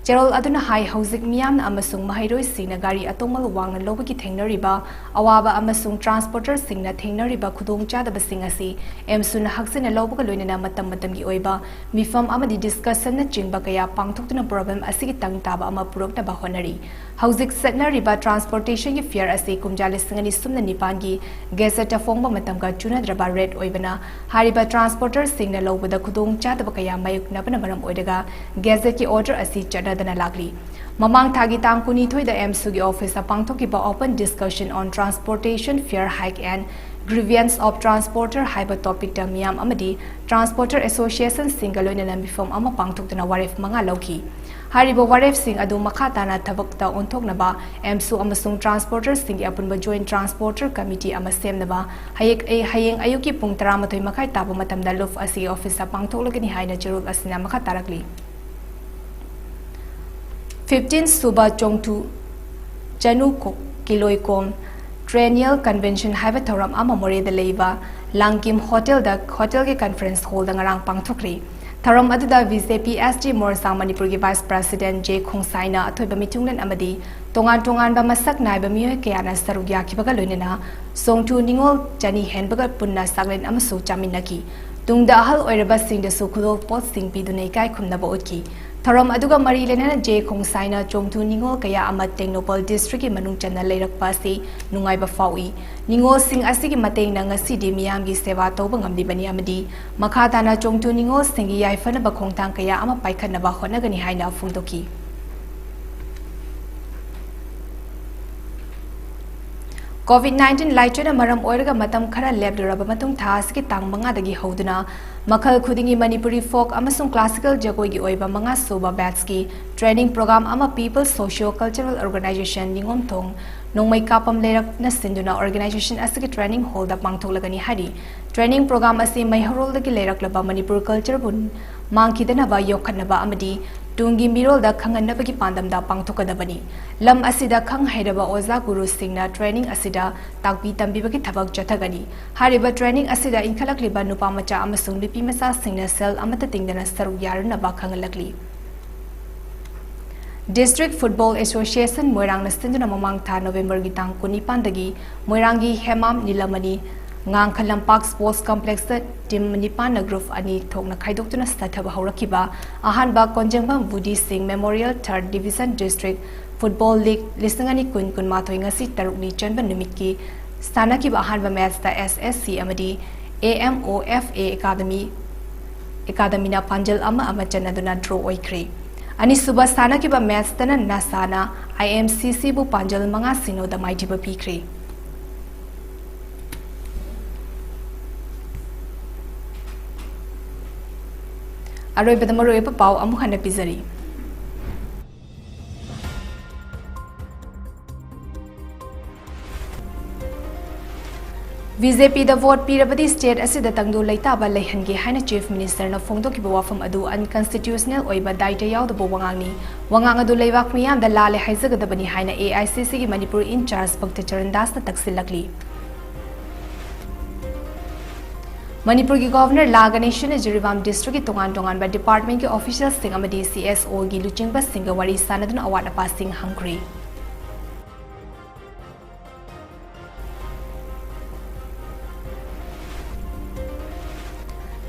ꯆꯦꯔꯣꯜ ꯑꯗꯨꯅ ꯍꯥꯏ, ꯍꯧꯖꯤꯛ ꯃꯤꯌꯥꯝꯅ ꯑꯃꯁꯨꯡ ꯃꯍꯩꯔꯣꯏꯁꯤꯡꯅ ꯒꯥꯔꯤ ꯑꯇꯣꯡꯃꯜ ꯋꯥꯡꯅ ꯂꯧꯕꯒꯤ ꯊꯦꯡꯅꯔꯤꯕ ꯑꯋꯥꯕ ꯑꯃꯁꯨꯡ ꯇ꯭ꯔꯥꯟꯁꯄꯣꯔꯇꯔꯁꯤꯡꯅ ꯊꯦꯡꯅꯔꯤꯕ ꯈꯨꯗꯣꯡꯆꯥꯗꯕꯁꯤꯡ ꯑꯁꯤ ꯑꯦꯝꯁꯨꯅ ꯍꯛꯆꯤꯟꯅ ꯂꯧꯕꯒ ꯂꯣꯏꯅꯅ ꯃꯇꯝ ꯃꯇꯝꯒꯤ ꯑꯣꯏꯕ ꯃꯤꯐꯝ ꯑꯃꯗꯤ ꯗꯤꯁꯀꯁꯟꯅꯆꯤꯡꯕ ꯀꯌꯥ ꯄꯥꯡꯊꯣꯛꯇꯨꯅ ꯄ꯭ꯔꯣꯕ꯭ꯂꯦꯝ ꯑꯁꯤꯒꯤ ꯇꯪ ꯇꯥꯕ ꯑꯃ ꯄꯨꯔꯛꯅꯕ ꯍꯣꯠꯅꯔꯤ꯫ ꯍꯧꯖꯤꯛ ꯆꯠꯅꯔꯤꯕ ꯇ꯭ꯔꯥꯟꯁꯄꯣꯔꯇꯦꯁꯟꯒꯤ ꯐꯤꯌꯔ ꯑꯁꯤ ꯀꯨꯝꯖꯥ ꯂꯤꯁꯤꯡ ꯑꯅꯤ ꯁꯨꯞꯅ ꯅꯤꯄꯥꯟꯒꯤ ꯒꯦꯖꯦꯠꯇ ꯐꯣꯡꯕ ꯃꯇꯝꯒ ꯆꯨꯅꯗ꯭ꯔꯕ ꯔꯦꯠ ꯑꯣꯏꯕꯅ, ꯍꯥꯏꯔꯤꯕ ꯇ꯭ꯔꯥꯟꯁꯄꯣꯔꯇꯔꯁꯤꯡꯅ ꯂꯧꯕꯗ ꯈꯨꯗꯣꯡꯆꯥꯗꯕ ꯀꯌꯥ ꯃꯥꯌꯣꯛꯅꯕꯅ ꯃꯔꯝ ꯑꯣꯏꯔꯒ ꯒꯦꯖꯦꯠꯀꯤ ꯑꯣꯔꯗꯔ ꯑꯁꯤ ꯆꯠꯅꯗꯅ ꯂꯥꯛꯂꯤ꯫ ꯃꯃꯥꯡ ꯊꯥꯒꯤ ꯇꯥꯡ ꯀꯨꯟꯅꯤꯊꯣꯏꯗ ꯑꯦꯝꯁꯨꯒꯤ ꯑꯣꯐꯤꯁꯇ ꯄꯥꯡꯊꯣꯛꯈꯤꯕ Open Discussion on Transportation Fare Hike and Grievance of Transporter ꯍꯥꯏꯕ ꯇꯣꯄꯤꯛꯇ ꯃꯤꯌꯥꯝ ꯑꯃꯗꯤ ꯇ꯭ꯔꯥꯟꯁꯄꯣꯔꯇꯔ ꯑꯦꯁꯣꯁꯤꯌꯦꯁꯟꯁꯤꯡꯒ ꯂꯣꯏꯅꯅ ꯃꯤꯐꯝ ꯑꯃ ꯄꯥꯡꯊꯣꯛꯇꯨꯅ ꯋꯥꯔꯦꯞ ꯃꯉꯥ ꯂꯧꯈꯤ꯫ ꯍꯥꯏꯔꯤꯕ ꯋꯥꯔꯦꯞꯁꯤꯡ ꯑꯗꯨ ꯃꯈꯥ ꯇꯥꯅ ꯊꯕꯛꯇ ꯑꯣꯟꯊꯣꯛꯅꯕ ꯑꯦꯝꯁꯨ ꯑꯃꯁꯨꯡ ꯇ꯭ꯔꯥꯟꯁꯄꯣꯔꯇꯔꯁꯤꯡꯒꯤ ꯑꯄꯨꯟꯕ ꯖꯣꯏꯟꯠ ꯇ꯭ꯔꯥꯟꯁꯄꯣꯔꯇꯔ ꯀꯃꯤꯇꯤ ꯑꯃ ꯁꯦꯝꯅꯕ ꯍꯌꯦꯡ, ꯑꯩ, ꯍꯌꯦꯡ ꯑꯌꯨꯛꯀꯤ ꯄꯨꯡ ꯇꯔꯥꯃꯥꯊꯣꯏ ꯃꯈꯥꯏ ꯇꯥꯕ ꯃꯇꯝꯗ ꯂꯨꯐ ꯑꯁꯤꯒꯤ ꯑꯣꯐꯤꯁꯇ ꯄꯥꯡꯊꯣꯛꯂꯒꯅꯤ ꯍꯥꯏꯅ ꯆꯦꯔꯣꯜ ꯑꯁꯤꯅ ꯃꯈꯥ ꯇꯥꯔꯛꯂꯤ꯫ ꯐꯤꯐꯇꯤꯟ ꯁꯨꯕ ꯆꯣꯡꯊꯨ ꯆꯅꯨ ꯀꯣ-, ꯀꯤꯂꯣꯏꯀꯣꯝ ꯇ꯭ꯔꯦꯅꯤꯌꯦꯜ ꯀꯟꯚꯦꯟꯁꯟ ꯍꯥꯏꯕ ꯊꯧꯔꯝ ꯑꯃ ꯃꯣꯔꯦꯗ ꯂꯩꯕ ꯂꯥꯡꯀꯤꯝ ꯍꯣꯇꯦꯜꯗ, ꯍꯣꯇꯦꯜꯒꯤ ꯀꯟꯐꯔꯦꯟꯁ ꯍꯣꯜꯗ ꯉꯔꯥꯡ ꯄꯥꯡꯊꯣꯛꯈ꯭ꯔꯤ꯫ ꯊꯧꯔꯝ ꯑꯗꯨꯗ B J P S T Morcha ꯃꯅꯤꯄꯨꯔꯒꯤ ꯚꯥꯏꯁ ꯄ꯭ꯔꯦꯁꯤꯗꯦꯟꯠ ꯖꯦ ꯈꯣꯡꯁꯥꯏꯅ ꯑꯊꯣꯏꯕ ꯃꯤꯊꯨꯡꯂꯦꯟ ꯑꯃꯗꯤ ꯇꯣꯉꯥꯟ ꯇꯣꯉꯥꯟꯕ ꯃꯁꯛ ꯅꯥꯏꯕ ꯃꯤꯑꯣꯏ ꯀꯌꯥꯅ ꯁꯔꯨꯛ ꯌꯥꯈꯤꯕꯒ ꯂꯣꯏꯅꯅ ꯆꯣꯡꯊꯨ ꯅꯤꯉꯣꯜ ꯆꯅꯤ ꯍꯦꯟꯕꯒ ꯄꯨꯟꯅ ꯆꯥꯛꯂꯦꯟ ꯑꯃꯁꯨ ꯆꯥꯃꯤꯟꯅꯈꯤ꯫ ꯇꯨꯡꯗ ꯑꯍꯜ ꯑꯣꯏꯔꯕꯁꯤꯡꯗꯁꯨ ꯈꯨꯗꯣꯜꯄꯣꯠꯁꯤꯡ ꯄꯤꯗꯨꯅ ꯏꯀꯥꯏ ꯈꯨꯝꯅꯕ ꯎꯠꯈꯤ꯫ ꯊꯧꯔꯝ ꯑꯗꯨꯒ ꯃꯔꯤ ꯂꯩꯅꯅ ꯖꯦ ꯈꯣꯡꯁꯥꯏꯅ ꯆꯣꯡꯊꯨ ꯅꯤꯉꯣꯜ ꯀꯌꯥ ꯑꯃ ꯇꯦꯡꯅꯧꯄꯜ ꯗꯤꯁꯇ꯭ꯔꯤꯛꯀꯤ ꯃꯅꯨꯡ ꯆꯟꯅ ꯂꯩꯔꯛꯄ ꯑꯁꯤ ꯅꯨꯡꯉꯥꯏꯕ ꯐꯥꯎꯏ꯫ ꯅꯤꯉꯣꯜꯁꯤꯡ ꯑꯁꯤꯒꯤ ꯃꯇꯦꯡꯅ ꯉꯁꯤꯗꯤ ꯃꯤꯌꯥꯝꯒꯤ ꯁꯦꯕꯥ ꯇꯧꯕ ꯉꯝꯂꯤꯕꯅꯤ ꯑꯃꯗꯤ ꯃꯈꯥ ꯇꯥꯅ ꯆꯣꯡꯊꯨ ꯅꯤꯉꯣꯜꯁꯤꯡꯒꯤ ꯌꯥꯏꯐꯅꯕ ꯈꯣꯡꯊꯥꯡ ꯀꯌꯥ ꯑꯃ ꯄꯥꯏꯈꯠꯅꯕ ꯍꯣꯠꯅꯒꯅꯤ ꯍꯥꯏꯅ ꯐꯣꯡꯗꯣꯛꯈꯤ꯫ ꯀꯣꯚꯤꯗ ꯅꯥꯏꯟꯇꯤꯟ ꯂꯥꯏꯆꯠꯅ ꯃꯔꯝ ꯑꯣꯏꯔꯒ ꯃꯇꯝ ꯈꯔ ꯂꯦꯞꯂꯨꯔꯕ ꯃꯇꯨꯡ ꯊꯥ ꯑꯁꯤꯒꯤ ꯇꯥꯡ ꯃꯉꯥꯗꯒꯤ ꯍꯧꯗꯨꯅ ꯃꯈꯜ ꯈꯨꯗꯤꯡꯒꯤ ꯃꯅꯤꯄꯨꯔꯤ ꯐꯣꯛ ꯑꯃꯁꯨꯡ ꯀ꯭ꯂꯥꯁꯤꯀꯦꯜ ꯖꯒꯣꯏꯒꯤ ꯑꯣꯏꯕ ꯃꯉꯥ ꯁꯨꯕ ꯕꯦꯠꯁꯀꯤ ꯇ꯭ꯔꯦꯅꯤꯡ ꯄ꯭ꯔꯣꯒ꯭ꯔꯥꯝ ꯑꯃ ꯄꯤꯄꯜꯁ ꯁꯣꯁꯤꯌꯣ ꯀꯜꯆꯔꯦꯜ ꯑꯣꯔꯒꯅꯥꯏꯖꯦꯁꯟ ꯅꯤꯉꯣꯝꯊꯣꯡ ꯅꯣꯡꯃꯩ ꯀꯥꯞꯄꯝ ꯂꯩꯔꯛꯅ ꯁꯤꯟꯗꯨꯅ ꯑꯣꯔꯒꯅꯥꯏꯖꯦꯁꯟ ꯑꯁꯤꯒꯤ ꯇ꯭ꯔꯦꯅꯤꯡ ꯍꯣꯜꯗ ꯄꯥꯡꯊꯣꯛꯂꯒꯅꯤ ꯍꯥꯏꯔꯤ꯫ ꯇ꯭ꯔꯦꯅꯤꯡ ꯄ꯭ꯔꯣꯒ꯭ꯔꯥꯝ ꯑꯁꯤ ꯃꯩꯍꯧꯔꯣꯜꯗꯒꯤ ꯂꯩꯔꯛꯂꯕ ꯃꯅꯤꯄꯨꯔ ꯀꯜꯆꯔꯕꯨ ꯃꯥꯡꯈꯤꯗꯅꯕ ꯌꯣꯛꯈꯠꯅꯕ ꯑꯃꯗꯤ ꯇꯨꯡꯒꯤ ꯃꯤꯔꯣꯜꯗ ꯈꯪꯍꯟꯅꯕꯒꯤ ꯄꯥꯟꯗꯝꯗ ꯄꯥꯡꯊꯣꯛꯀꯗꯕꯅꯤ꯫ ꯂꯝ ꯑꯁꯤꯗ ꯈꯪ ꯍꯩꯔꯕ ꯑꯣꯖꯥ ꯒꯨꯔꯨꯁꯤꯡꯅ ꯇ꯭ꯔꯦꯅꯤꯡ ꯑꯁꯤꯗ ꯇꯥꯛꯄꯤ ꯇꯝꯕꯤꯕꯒꯤ ꯊꯕꯛ ꯆꯠꯊꯒꯅꯤ꯫ ꯍꯥꯏꯔꯤꯕ ꯇ꯭ꯔꯦꯅꯤꯡ ꯑꯁꯤꯗ ꯏꯟꯈꯠꯂꯛꯂꯤꯕ ꯅꯨꯄꯥ ꯃꯆꯥ ꯑꯃꯁꯨꯡ ꯅꯨꯄꯤ ꯃꯆꯥꯁꯤꯡꯅ ꯁꯦꯜ ꯑꯃꯠꯇ ꯇꯤꯡꯗꯅ ꯁꯔꯨꯛ ꯌꯥꯔꯨꯅꯕ ꯈꯪꯍꯜꯂꯛꯂꯤ꯫ ꯗꯤꯁꯇ꯭ꯔꯤꯛ ꯐꯨꯠꯕꯣꯜ ꯑꯦꯁꯣꯁꯤꯌꯦꯁꯟ ꯃꯣꯏꯔꯥꯡꯅ ꯁꯤꯟꯗꯨꯅ ꯃꯃꯥꯡ ꯊꯥ ꯅꯣꯕꯦꯝꯕꯔꯒꯤ ꯇꯥꯡ ꯀꯨꯟꯅꯤꯄꯥꯟꯗꯒꯤ ꯃꯣꯏꯔꯥꯡꯒꯤ ꯍꯦꯃꯥꯝ ꯅꯤꯂꯃꯅꯤ ꯉꯥꯡꯈ ꯂꯝꯄꯥꯛ ꯁ꯭ꯄꯣꯔꯠꯁ ꯀꯝꯄ꯭ꯂꯦꯛꯁꯇ ꯇꯤꯝ ꯅꯤꯄꯥꯟꯅ ꯒ꯭ꯔꯨꯞ ꯑꯅꯤ ꯊꯣꯛꯅ ꯈꯥꯏꯗꯣꯛꯇꯨꯅ ꯁꯥꯟꯅꯊꯕ ꯍꯧꯔꯛꯈꯤꯕ ꯑꯍꯥꯟꯕ ꯀꯣꯟꯖꯦꯡꯕꯝ ꯕꯨꯗꯤ ꯁꯤꯡ memorial third division district football league ꯂꯤꯁꯤꯡ ꯑꯅꯤ ꯀꯨꯟ ꯀꯨꯟꯃꯥꯊꯣꯏ ꯉꯁꯤ ꯇꯔꯨꯛꯅꯤ ꯆꯟꯕ ꯅꯨꯃꯤꯠꯀꯤ ꯁꯥꯟꯅꯈꯤꯕ ꯑꯍꯥꯟꯕ ꯃꯦꯠꯁꯇ ꯑꯦꯁ ꯑꯦꯁ ꯁꯤ ꯑꯃꯗꯤ A M O F A academy, ꯑꯦꯀꯥꯗꯃꯤꯅ ꯄꯥꯟꯖꯜ ꯑꯃ ꯑꯃ ꯆꯟꯅꯗꯨꯅ ꯗ꯭ꯔꯣ ꯑꯣꯏꯈ꯭ꯔꯦ꯫ ꯑꯅꯤꯁꯨꯕ ꯁꯥꯟꯅꯈꯤꯕ ꯃꯦꯠꯁꯇꯅ ꯅꯁꯥꯅ ꯑꯥꯏ ꯑꯦꯝ ꯁꯤ ꯁꯤꯕꯨ ꯄꯥꯟꯖꯜ ꯃꯉꯥ ꯁꯤꯅꯣꯗ ꯃꯥꯏꯊꯤꯕ ꯄꯤꯈ꯭ꯔꯦ꯫ ꯑꯔꯣꯏꯕꯗ ꯃꯔꯨꯑꯣꯏꯕ ꯄꯥꯎ ꯑꯃꯨꯛ ꯍꯟꯅ ꯄꯤꯖꯔꯤ꯫ ꯕꯤ ꯖꯦ ꯄꯤꯗ ꯚꯣꯠ ꯄꯤꯔꯕꯗꯤ ꯁ꯭ꯇꯦꯠ ꯑꯁꯤꯗ ꯇꯪꯗꯨ ꯂꯩꯇꯥꯕ ꯂꯩꯍꯟꯒꯦ ꯍꯥꯏꯅ ꯆꯤꯐ ꯃꯤꯅꯤꯁꯇꯔꯅ ꯐꯣꯡꯗꯣꯛꯈꯤꯕ ꯋꯥꯐꯝ ꯑꯗꯨ ꯑꯟꯀꯟꯁꯇꯤꯇ꯭ꯌꯨꯁꯅꯦꯜ ꯑꯣꯏꯕ, ꯗꯥꯏꯇ ꯌꯥꯎꯗꯕ ꯋꯥꯉꯥꯡꯅꯤ꯫ ꯋꯥꯉꯥꯡ ꯑꯗꯨ ꯂꯩꯕꯥꯛ ꯃꯤꯌꯥꯝꯗ ꯂꯥꯜꯂꯦ ꯍꯥꯏꯖꯒꯗꯕꯅꯤ ꯍꯥꯏꯅ ꯑꯦ ꯑꯥꯏ ꯁꯤ ꯁꯤꯒꯤ ꯃꯅꯤꯄꯨꯔ ꯏꯟꯆꯥꯔꯖ ꯚꯛꯇ ꯆꯔꯟ ꯗꯥꯁꯅ ꯇꯛꯁꯤꯜꯂꯛꯂꯤ꯫ ꯃꯅꯤꯄꯨꯔꯒꯤ ꯒꯣꯚꯔꯅꯔ ꯂꯥ ꯒꯅꯦꯁꯟꯅ ꯖꯤꯔꯤꯕꯥꯝ ꯗꯤꯁꯇ꯭ꯔꯤꯛꯀꯤ ꯇꯣꯉꯥꯟ ꯇꯣꯉꯥꯟꯕ ꯗꯤꯄꯥꯔꯠꯃꯦꯟꯠꯀꯤ ꯑꯣꯐꯤꯁꯤꯌꯦꯜꯁꯤꯡ ꯑꯃꯗꯤ ꯁꯤ ꯑꯦꯁ ꯑꯣꯒꯤ ꯂꯨꯆꯤꯡꯕꯁꯤꯡꯒ ꯋꯥꯔꯤ ꯁꯥꯅꯗꯨꯅ ꯑꯋꯥꯠ ꯑꯄꯥꯁꯤꯡ ꯍꯪꯈ꯭ꯔꯦ꯫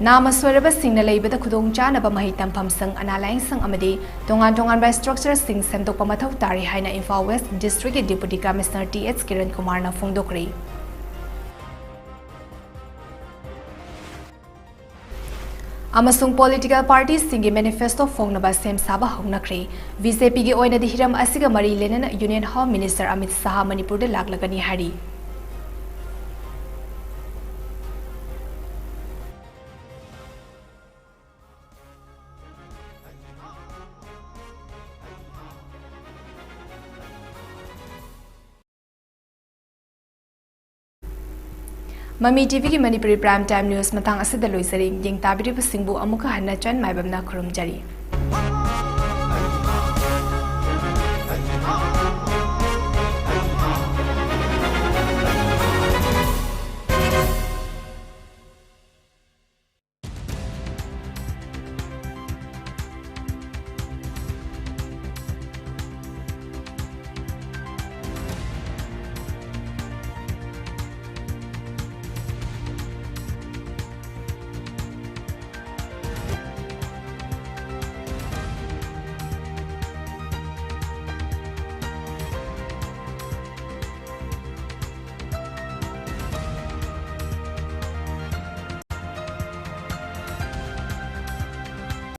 ꯅꯥꯃ ꯁꯣꯏꯔꯕꯁꯤꯡꯅ ꯂꯩꯕꯗ ꯈꯨꯗꯣꯡꯆꯥꯅꯕ ꯃꯍꯩ ꯇꯝꯐꯝꯁꯪ, ꯑꯅꯥ ꯂꯥꯌꯦꯡꯁꯪ ꯑꯃꯗꯤ ꯇꯣꯉꯥꯟ ꯇꯣꯉꯥꯟꯕ ꯁ꯭ꯇ꯭ꯔꯛꯆꯔꯁꯤꯡ ꯁꯦꯝꯗꯣꯛꯄ ꯃꯊꯧ ꯇꯥꯔꯤ ꯍꯥꯏꯅ ꯏꯝꯐꯥꯜ ꯋꯦꯁ꯭ꯠ ꯗꯤꯁꯇ꯭ꯔꯤꯛꯀꯤ deputy commissioner T H Kiran ꯀꯨꯃꯥꯔꯅ ꯐꯣꯡꯗꯣꯛꯈ꯭ꯔꯦ꯫ ꯑꯃꯁꯨꯡ ꯄꯣꯂꯤꯇꯤꯀꯦꯜ ꯄꯥꯔꯇꯤꯁꯤꯡꯒꯤ ꯃꯦꯅꯤꯐꯦꯁꯇꯣ ꯐꯣꯡꯅꯕ ꯁꯦꯝ ꯁꯥꯕ ꯍꯧꯅꯈ꯭ꯔꯦ꯫ ꯕꯤ ꯖꯦ ꯄꯤꯒꯤ ꯑꯣꯏꯅꯗꯤ ꯍꯤꯔꯝ ꯑꯁꯤꯒ ꯃꯔꯤ ꯂꯩꯅꯅ union home minister Amit Shah ꯃꯅꯤꯄꯨꯔꯗ ꯂꯥꯛꯂꯒꯅꯤ ꯍꯥꯏꯔꯤ꯫ ꯃꯃꯤ ꯇꯤ ꯚꯤꯒꯤ ꯃꯅꯤꯄꯨꯔꯤ ꯄ꯭ꯔꯥꯏꯝ ꯇꯥꯏꯝ ꯅ꯭ꯌꯨꯁ ꯃꯇꯥꯡ ꯑꯁꯤꯗ ꯂꯣꯏꯖꯔꯦ꯫ ꯌꯦꯡ ꯇꯥꯕꯤꯔꯤꯕꯁꯤꯡꯕꯨ ꯑꯃꯨꯛꯀ ꯍꯟꯅ ꯆꯟ ꯃꯥꯏꯕꯝꯅ ꯈꯨꯔꯨꯝꯖꯔꯤ꯫